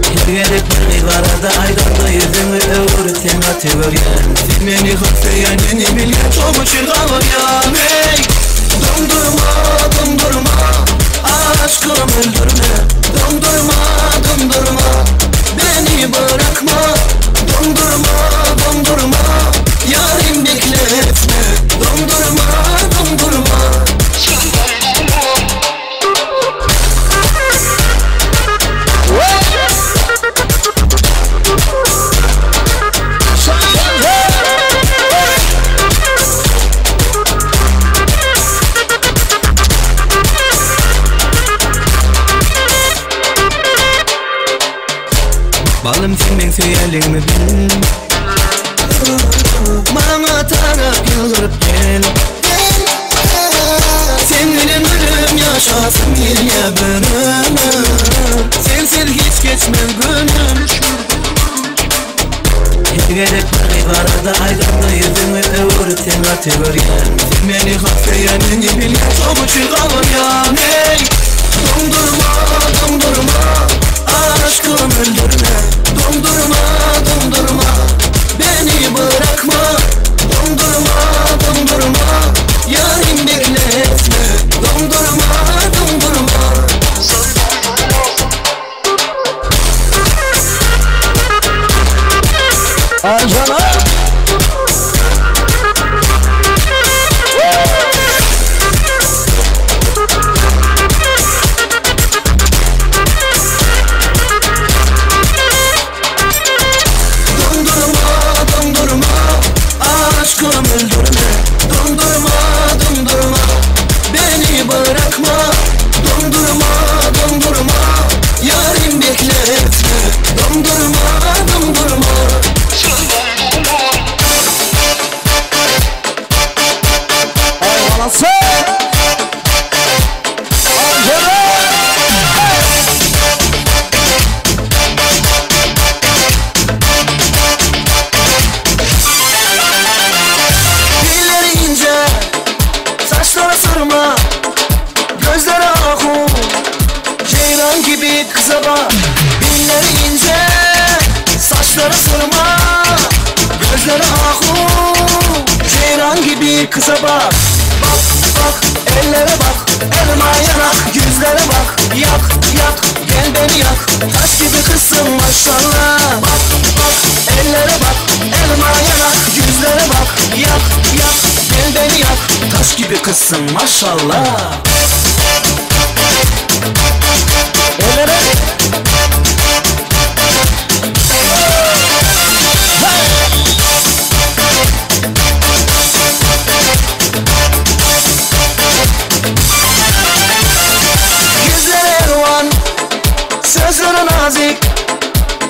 Her gezek bir gyz barada aýdanda ýüzüňi öwürip sen gaty görýän Sen meni hak söýenini bilýän şoň üçin gabyrýan Eý doňdurma doňdurma aşkym öldürme Doňdurma doňdurma beni bırakma Doňdurma doňdurma ýarim bekletme Doňdurma doňdurma. Balym sen meň söýenligimi bil Maňa tarap ýylgyryp gel Sen bilen ölüm ýaşasym gelýä bir ömür Sensiz hiç geçmez günüm Her gezek bir gyz barada aýdamda ýüzüňi öwürip sen gaty görýän Sen meni has söýeniňi bilýän şoň üçin gabanýan Eý doňdurma doňdurma aşkym öldürme Doňdurma doňdurma beni bırakma Doňdurma doňdurma ýarim bekletme Doňdurma doňdurma. Doňdurma, doňdurma, aşkym öldürme Doňdurma, doňdurma, beni bırakma Doňdurma, doňdurma, ýarim bekletme Doňdurma, doňdurma. Dilleri ince, saçları sırma, gözleri ahu, ceylan gibi kıza bak. Dilleri ince, saçları sırma, gözleri ahu, ceylan gibi kıza bak. Bak bak ellere bak, elma yanak yüzlere bak. Yak yak gel beni yak, taş gibi kızsın maşallah. Bak bak ellere bak, elma yanak yüzlere bak. Yak yak gel beni yak, taş gibi kızsın maşallah. Ellere. Yüzleri elvan, sözleri nazik,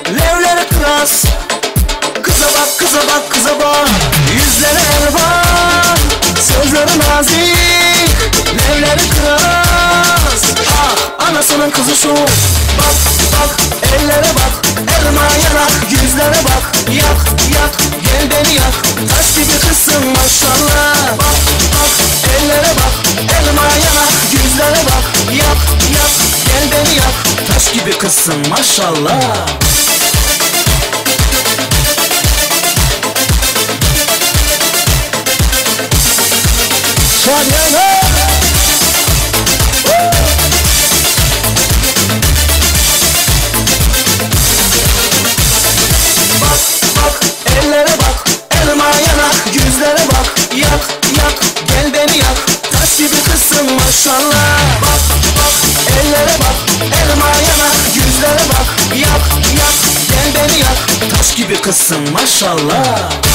levleri klas. Kıza bak, kıza bak, kıza bak. Yüzleri elvan, sözleri nazik, levleri klas. Ah, anasının kızı şu. Bak, bak, ellere bak, elma yanak, yüzlere bak. Yak, yak, gel beni yak, taş gibi kızsın maşallah. Bak, bak, ellere bak, elma yanak, yüzlere bak. Yak, yak, gel beni yak, taş gibi kızsın maşallah. Bak bak ellere bak, elma yanak yüzlere bak. Yak yak gel beni yak, taş gibi kızsın maşallah. Bak bak ellere bak, elma yanak yüzlere bak. Yak yak gel beni yak, taş gibi kızsın maşallah.